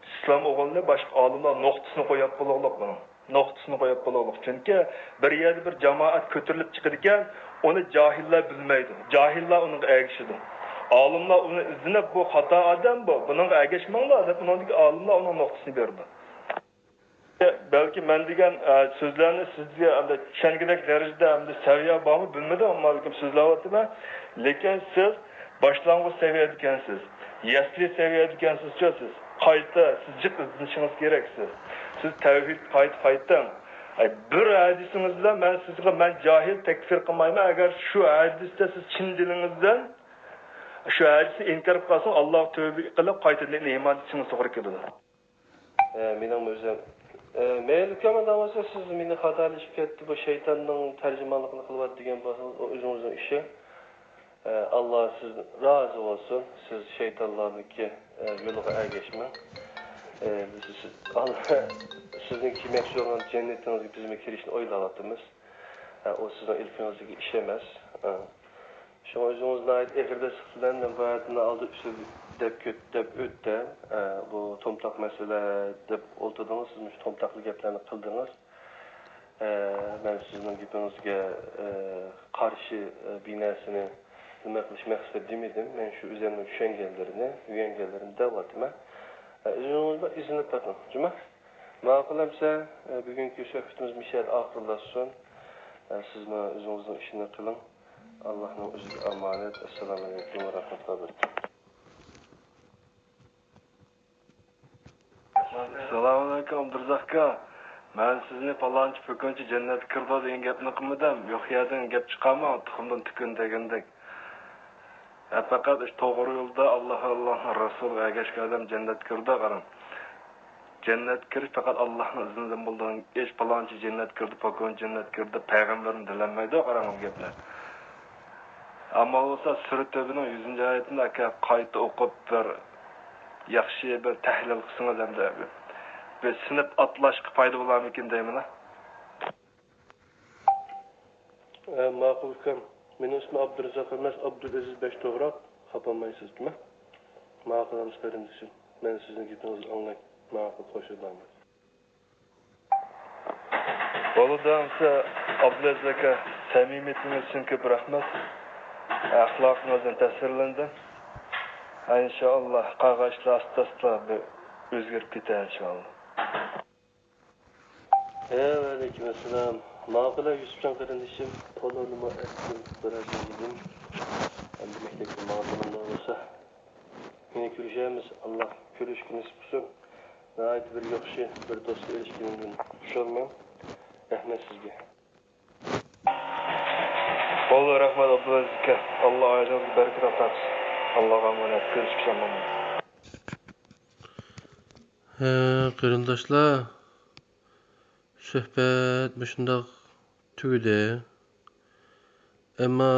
ئىسلام ئوغلىنى باشقا ئالىملار نۇقتىسىنى قويۇپ بولغۇلۇق بۇنىڭ. نۇقتىسىنى قويۇپ بولغۇلۇق. چۈنكى بىر يەردە بىر جامائەت كۆتۈرۈلۈپ چىقىدىكەن، ئۇنى جاھىللار بىلمەيدۇ. جاھىللار ئۇنىڭغا ئەگىشىدۇ. ئالىملار ئۇنى ئىزدىنىپ، بۇ خاتا ئادەم بۇ، بۇنىڭغا ئەگەشمەڭلار دەپ، ئۇنىڭدىكى ئالىملار ئۇنىڭ نۇقتىسىنى بېرىدۇ. بەلكى مەن دېگەن، ئە، سۆزلەرنى سىزگە ئەمدى چۈشەنگۈدەك دەرىجىدە ئەمدى سەۋىيە بارمۇ بىلمىدىم، ئەمما لېكىن سۆزلەۋاتىمەن. لېكىن سىز باشلانغۇچ سەۋىيەدىكەنسىز، يەسلى سەۋىيەدىكەنسىزچۇ سىز. قايتا سىز جىق ئىزدىنىشىڭىز كېرەك سىز. سىز تەۋھىدكە قايتا قايتىڭ. ئەي، بىر ھەدىسىڭىز بىلەن مەن سىزگە، مەن جاھىل تەكپىر قىلمايمەن. ئەگەر شۇ ھەدىستە سىز چىن دىلىڭىزدىن شۇ ھەدىستىن ئىنكار قىلىپ قالسىڭىز، ئاللاغا تۆبە قىلىپ قايتىدىن ئىمان ئېيتىشىڭىز توغرا كېلىدۇ. ئە، مېنىڭمۇ ئۆزۈم. ئە، مەيلى، ئۇكام، ئۇنداق بولسا سىز مېنى خاتالىشىپ كەتتى، بۇ شەيتاننىڭ تەرجىمانلىقىنى قىلىۋاتىدۇ دېگەن بولسىڭىز، ئۇ ئۆزىڭىزنىڭ ئىشى. ئە، ئاللا سىزدىن رازى بولسۇن، سىز شەيتانلارنىڭكى، ئە، يولىغا ئەگەشمەڭ. ئە، بىز، سىز، ئاللا سىزنىڭ كىرمەكچى بولغان جەننىتىڭىزگە بىزمۇ كىرىشنى ئويلاۋاتىمىز. ئە، ئۇ سىزنىڭ ئىلكىڭىزدىكى ئىش ئەمەس. ئە. شۇڭا ئۆزىڭىز ناھايىتى ئېغىر دەسسىقىش بىلەن بۇ ھاياتنى ئالدى ئۈستىدە دەپ كۆت-، دەپ ئۆتتى. ئە، بۇ تومتاق مەسىلە دەپ ئولتۇردىڭىز، سىز مۇشۇ تومتاقلا گەپلەرنى قىلدىڭىز. ئە، مەن سىزنىڭ گېپىڭىزگە، ئە، قارشى، ئە، بىر نەرسىنى نېمە قىلىش مەقسىتىدە دېمىدىم. مەن شۇ ئۆزۈمنىڭ چۈشەنگەنلىرىنى، ئۆگەنگەنلىرىنى دەۋاتىمەن. ئە، ئۆزىڭىز بىر ئىزدىنىپ بېقىڭ، جۇما. ماقۇل ئەمسە، ئە، بۈگۈنكى سۆھبىتىمىز مۇشۇ يەردە ئاخىرلاشسۇن. ئە، سىزمۇ ئۆزىڭىزنىڭ ئىشىنى قىلىڭ. ئاللاھنىڭ ئۆزىگە ئامانەت. ئەسسالامۇ ئەلەيكۇم ۋە رەھمەتۇللاھى ۋە بەرىكاتۇھ. ئەسسالامۇ ئەلەيكۇم، ئابدۇرازاق ئاكا. مەن سىزنى پالانچى پۈكۈنچى جەننەتكە كىرىدۇ دېگەن گەپنى قىلمىدىم. يوق يەردىن گەپ چىقارماڭ، تۇخۇمدىن تۈكۈن دېگەندەك. ھە، پەقەت ئىش توغرا يولدا، ئاللاھ، ئاللاھنىڭ رەسۇلىغا ئەگەشكەن ئادەم جەننەتكە كىرىدۇ، قاراڭ. جەننەتكە كىرىش پەقەت ئاللاھنىڭ ئىزنىدىن بولىدىغان ئىش. پالانچى جەننەتكە كىردى، پاكۋان جەننەتكە كىردى، پەيغەمبەرمۇ دېلەلمەيدۇ، قاراڭ بۇ گەپنى. ئەمما بولسا سۈرە تەۋبىنىڭ يۈزىنچى ئايىتىنى ئاكا قايتا ئوقۇپ بىر ياخشى بىر تەھلىل قىلسىڭىز ھەمدە بىر سىنىپ ئاتلاشقا پايدا بولارمىكىن دەيمەن. ئە، ماقۇل ئۇكام. مېنىڭ ئىسمىم ئابدۇرازاق ئەمەس، ئابدۇلئەزىز بەشتوغراق. خاپىلىمايسىز، جۇما؟ ماقۇل ئەمىسە قېرىندىشىم. مەن سىزنىڭ گېپىڭىزنى ئاڭلاي. ماقۇل، خوش ئايلانماي. بولىدۇ ئەمىسە ئابدۇلئەزىز ئاكا، سەمىمىيىتىڭىز ئۈچۈن كۆپ رەھمەت. ئەخلاقىڭىزدىن تەسىرلەندىم. ئىنشائاللا قالغان ئىشلار ئاستا-ئاستا بىر ئۆزگىرىپ كېتەر ئىنشائاللا. ھە، ۋەئەلەيكۇم ئەسسالام. ماقۇل يۈسۈپجان قېرىندىشىم، پولۇنىمۇ ئەتتىم، بىرەر يېدىم. ئەمدى مەكتەپكە ماڭىدىغان بولسا، يەنە كۆرۈشەرمىز. ئاللا كۆرۈشكە نېسىپ قىلسۇن. ناھايىتى بىر ياخشى بىر دوستقا ئېرىشكىنىمدىن خۇشالمەن. رەھمەت سىزگە. بولدى، رەھمەت ئابدۇلئەزىز ئاكا. ئاللا ئائىلىڭىزگە بەرىكەت ئاتا قىلسۇن. ئاللاغا ئامانەت. كۆرۈشكىچە ئامان بولۇڭ. ھە، قېرىنداشلار، سۆھبەت مۇشۇنداق تۈگىدى. ئەمما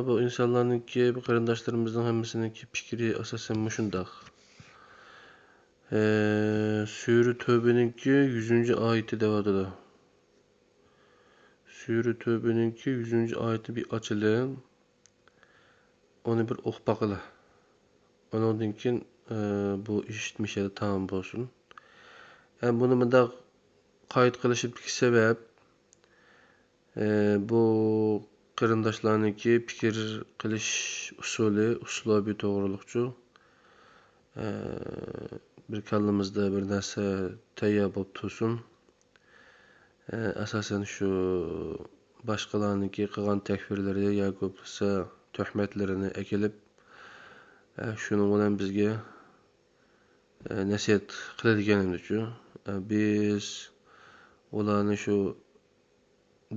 بۇ ئىنسانلارنىڭكى، بۇ قېرىنداشلىرىمىزنىڭ ھەممىسىنىڭكى پىكرى ئاساسەن مۇشۇنداق. ئە، سۈرە تۆبىنىڭكى يۈزىنچى ئايىتى دەۋاتىدۇ. سۈرە تۆبىنىڭكى يۈزىنچى ئايىتىنى بىر ئاچىلى، ئۇنى بىر ئوقۇپ باقىلى. ئۇنىڭدىن كېيىن، ئە، بۇ ئىش مۇشۇ يەردە تامام بولسۇن. ھەم بۇنى مۇنداق قايتا قىلىشىمدىكى سەۋەب، ئە، بۇ قېرىنداشلارنىڭكى پىكىر قىلىش ئۇسۇلى، ئۇسلۇبى توغرۇلۇقچۇ، ئە، بىر كاللىمىزدا بىر نەرسە تەييار بولۇپ تۇرسۇن. ئە، ئاساسەن شۇ باشقىلارنىڭكى قىلغان تەكپىرلىرى ياكى بولمىسا تۆھمەتلىرىنى ئەكېلىپ، ئە، شۇنىڭ بىلەن بىزگە، ئە، نەسىھەت قىلىدىكەن ئەمدىچۇ. ئە، بىز ئۇلارنى شۇ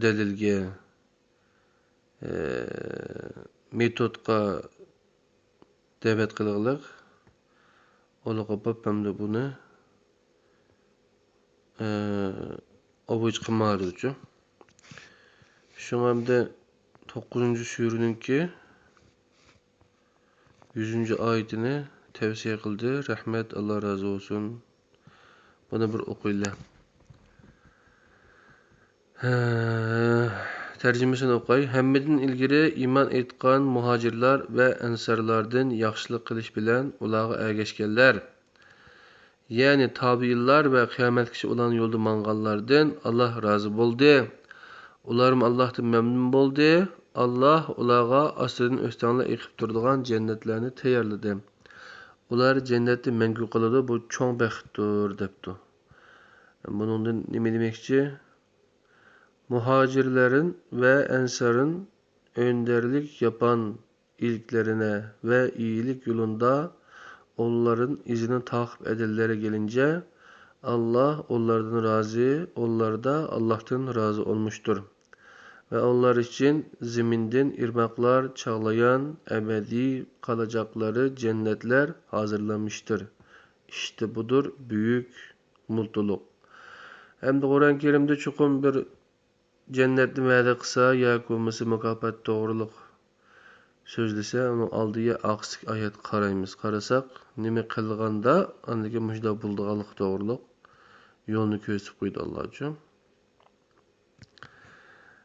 دەلىلگە، ئە، مېتودقا دەۋەت قىلغىلىق. ئۇلارغا بوپ ئەمدى بۇنى، ئە، ئوبۇج قىلمايدۇچۇ. شۇڭا ئەمدى توققۇزىنچى سۈرىنىڭكى يۈزىنچى ئايىتىنى تەۋسىيە قىلدى. رەھمەت، ئاللا رازى بولسۇن. بۇنى بىر ئوقۇيلى. ھە، تەرجىمىسىنى ئوقۇي. ھەممىدىن ئىلگىرى ئىمان ئېيتقان مۇھاجىرلار ۋە ئەنسارلاردىن ياخشىلىق قىلىش بىلەن ئۇلارغا ئەگەشكەنلەر، يەنى تابىئىنلار ۋە قىيامەتكىچە ئۇلارنىڭ يولىدا ماڭغانلاردىن ئاللا رازى بولدى. ئۇلارمۇ ئاللاھتىن مەمنۇن بولدى. ئاللا ئۇلارغا ئاستىدىن ئۆستەڭلەر ئېقىپ تۇرىدىغان جەننەتلەرنى تەييارلىدى. ئۇلار جەننەتتە مەڭگۈ قالىدۇ، بۇ چوڭ بەختتۇر، دەپتۇ. بۇنىڭدىن نېمە دېمەكچى؟ مۇھاجىرلەرنىڭ ۋە ئەنسارنىڭ ئۆندەرلىك ياپقان ئىلكلىرىنى ۋە ئىيىلىك يولىنىدا ئۇلارنىڭ ئىزىنى تاقىپ ئەدەللەرگە كەلگىنىچە، ئاللا ئۇلاردىن رازى، ئۇلاردا ئاللاھتىن رازى بولمۇشتۇر. ۋە ئۇلار ئۈچۈن زېمىندىن ئىرماقلار چاغلىغان ئەبەدىي قالاجاقلىرى جەننەتلەر ھازىرلانمىشتۇر. ئىشتە بۇدۇر بۈيۈك مۇلتۇلۇق. ئەمدى قۇرئان كەرىمدە چوقۇم بىر جەننەتنى ۋەدە قىلسا ياكى بولمىسا مۇكاپات توغرۇلۇق سۆزلىسە، ئۇنىڭ ئالدىغا ئاخىرقى ئايەتكە قارايمىز. قارىساق، نېمە قىلغاندا ئاندىن كېيىن مۇشۇنداق بولىدىغانلىقى توغرۇلۇق يولنى كۆرسىتىپ قويدى ئاللاچۇ.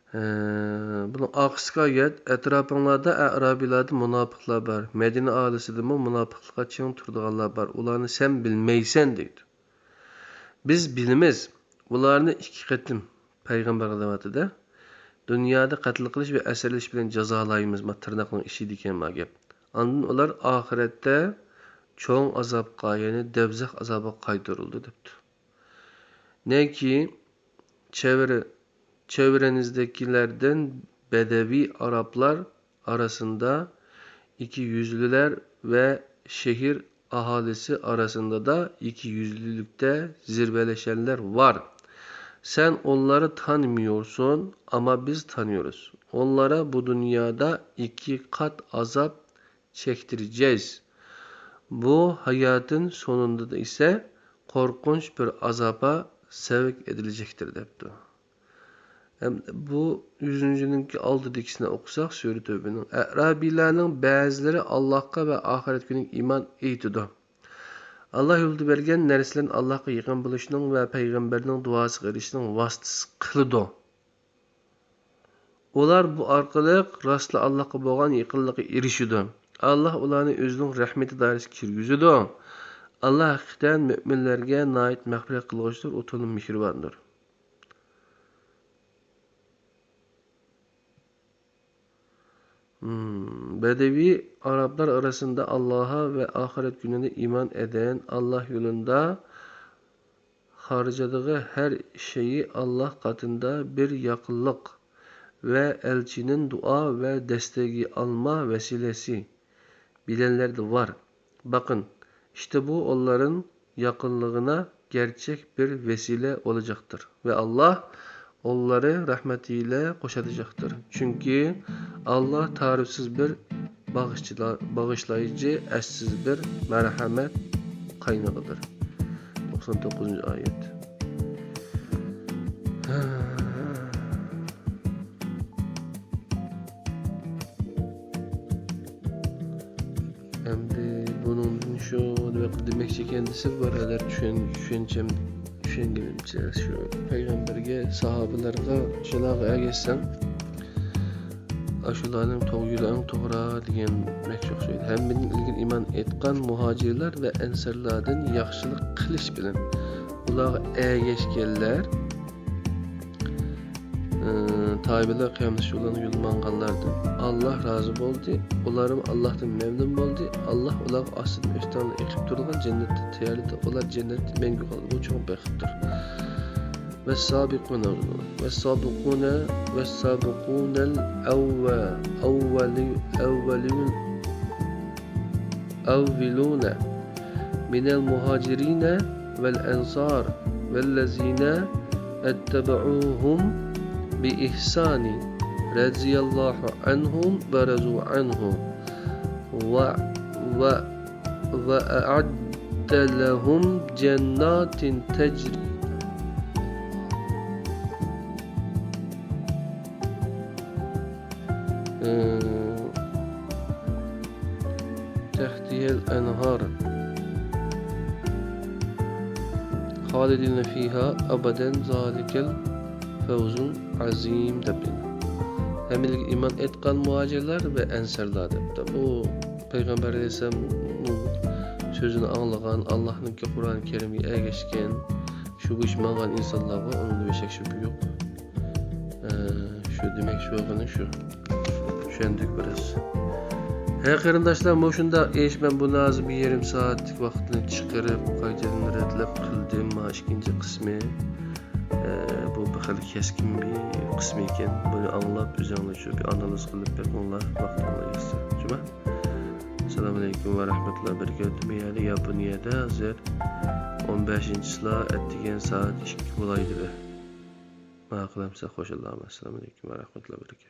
ئە، بۇنىڭ ئاخىرقى ئايەت، ئەتراپىڭلاردا ئەرابىيلاردىن مۇناپىقلار بار. مەدىنە ئاھالىسىدىمۇ مۇناپىقلىققا چىڭ تۇرىدىغانلار بار. ئۇلارنى سەن بىلمەيسەن، دەيدۇ. بىز بىلىمىز، ئۇلارنى ئىككى قېتىم پەيغەمبەرگە دەۋاتىدۇ. دۇنيادا قەتل قىلىش ۋە ئەسىرلىش بىلەن جازالايمىز، ما تىرناقنىڭ ئىچى دېگەن ما گەپ. ئاندىن ئۇلار ئاخىرەتتە چوڭ ئازابقا، يەنى دەۋزەخ ئازابىغا قايتۇرۇلىدۇ، دەپتۇ. نەكى چەۋرە-، چەۋرىڭىزدىكىلەردىن بەدەۋىي ئارابلار ئارىسىدا ئىككى يۈزلۈلەر ۋە شەھەر ئاھالىسى ئارىسىدا ئىككى يۈزلۈلۈكتە زىرۋىلەشكەنلەر بار. سەن ئۇلارنى تانىمايسەن، ئەمما بىز تانىيورۇز. ئۇلارغا بۇ دۇنيادا ئىككى قات ئازاب چەكتۈرىمىز. بۇ ھاياتنىڭ سونۇندا ئىسە قورقۇنچ بىر ئازابقا سەۋەب ئېتىلىجەكتۇر، دەپتۇ. ھەم بۇ يۈزىنچىنىڭكى ئالدىدىكىسىنى ئوقۇساق، سۈرە تۆبىنىڭ، ئەرابىيلارنىڭ بەزىلىرى ئاللاھقا ۋە ئاخىرەت كۈنىگە ئىمان ئېيتىدۇ. ئاللاھ يولىدا بەرگەن نەرسىلەرنى ئاللاھقا يېقىن بولۇشنىڭ ۋە پەيغەمبەرنىڭ دۇئاسىغا ئېرىشىشنىڭ ۋاسىتىسى قىلىدۇ. ئۇلار بۇ ئارقىلىق راستلا ئاللاھقا بولغان يېقىنلىققا ئېرىشىدۇ. ئاللاھ ئۇلارنى ئۆزىنىڭ رەھمىتى دائىرىسىگە كىرگۈزىدۇ. ئاللاھ ھەقىقەتەن مۆمىنلەرگە ناھايىتى مەغپىرەت قىلغۇچىدۇر، ئۇ تولىمۇ مېھرىباندۇر. مم، بەدەۋىي ئارابلار ئارىسىدا ئاللاھقا ۋە ئاخىرەت كۈنىگە ئىمان ئېيتقان، ئاللاھ يولىدا خارجلىغان ھەر شەيئى ئاللاھ قېتىدا بىر ياقىنلىق ۋە ئەلچىنىڭ دۇئا ۋە دەستىكى ئالما ۋەسىلىسى بىلەنلەردە بار. باققىن، ئىشتە بۇ ئۇلارنىڭ ياقىنلىقىغا گەرچەك بىر ۋەسىلە بولاجاقتۇر ۋە ئاللاھ ئۇلارنى رەھمىتى بىلەن قوشىدىجاقتۇر. چۈنكى ئاللاھ تەرىپسىز بىر باغىشچىلا-، باغىشلايجى، ئەسسىز بىر مەرھەمەت قاينىقىدۇر. توقسان توققۇزىنچى ئايەت. ھە. ئەمدى بۇنىڭدىن شۇ دېمەكچى ئىكەن دېسە، بۇ ھەدەر چۈشەن-، چۈشەنچەم، چۈشەنگىنىمچە، شۇ پەيغەمبەرگە، ساھابىلەرگە، شۇلارغا ئەگەشسەڭ، ئاشۇلارنىڭ توغ-، يولى ئەڭ توغرا دېگەن مەكتۇب شۇ. ھەممىدىن ئىلگىرى ئىمان ئېيتقان مۇھاجىرلار ۋە ئەنسارلاردىن ياخشىلىق قىلىش بىلەن ئۇلارغا ئەگەشكەنلەر، ئى، تائىبىلەر قىيامەت كۈنى ئۇلارنىڭ يولىدا ماڭغانلاردىن ئاللاھ رازى بولدى، ئۇلارمۇ ئاللاھتىن مەمنۇن بولدى. ئاللاھ ئۇلارغا ئاستىدىن ئۆستەڭلەر ئېقىپ تۇرىدىغان جەننەتنى تەييارلىدى. ئۇلار جەننەتتە مەڭگۈ قالىدۇ. بۇ چوڭ بەختتۇر. والسابقون، والسابقون، والسابقون الأو-، أول-، أولون، أولون من المهاجرين والأنصار والذين اتبعوهم بإحسان رضي الله عنهم ورضوا عنه و، و، وأعد لهم جنات تجري تحتها الأنهار خالدين فيها أبدا ذلك الفوز العظيم دەپ. ھەممىگە ئىمان ئېيتقان مۇھاجىرلار ۋە ئەنسارلار دەپتۇ. بۇ پەيغەمبەر ئەلەيھىسسالامنىڭ سۆزىنى ئاڭلىغان، ئاللاھنىڭكى قۇرئان كەرىمگە ئەگەشكەن، شۇ بويىچە ماڭغان ئىنسانلارغا ئۇنىڭدا بىر شەك شۈبھە يوق. ئە، شۇ دېمەكچى بولغىنىم شۇ. چۈشەندۇق بىراز. ھە، قېرىنداشلار، مۇشۇنداق ئىش، مەن بۇنى ھازىر بىر يېرىم سائەتلىك ۋاقىتنى چىقىرىپ، قايتىدىن رەتلەپ قىلدىم. مانا ئىككىنچى قىسمى. ئە، بۇ بىر خىل كەسكىن بىر قىسمى ئىكەن. بۇنى ئاڭلاپ، ئۆزۈڭلار شۇ بىر ئانالىز قىلىپ بېقىڭلار، ۋاقتىڭلار يەتسە. جۇما. ئەسسالامۇ ئەلەيكۇم ۋە رەھمەتۇللاھى ۋە بەرىكاتۇھ. بۇ يەردە ياپونىيەدە ھازىر ئون بەشىنچى چىسلا، ئەتىگەن سائەت ئىككى بولاي دېدى. ماقۇل ئەمسە، خوش ئاللا، ئەسسالامۇ ئەلەيكۇم ۋە رەھمەتۇللاھى ۋە بەرىكاتۇھ.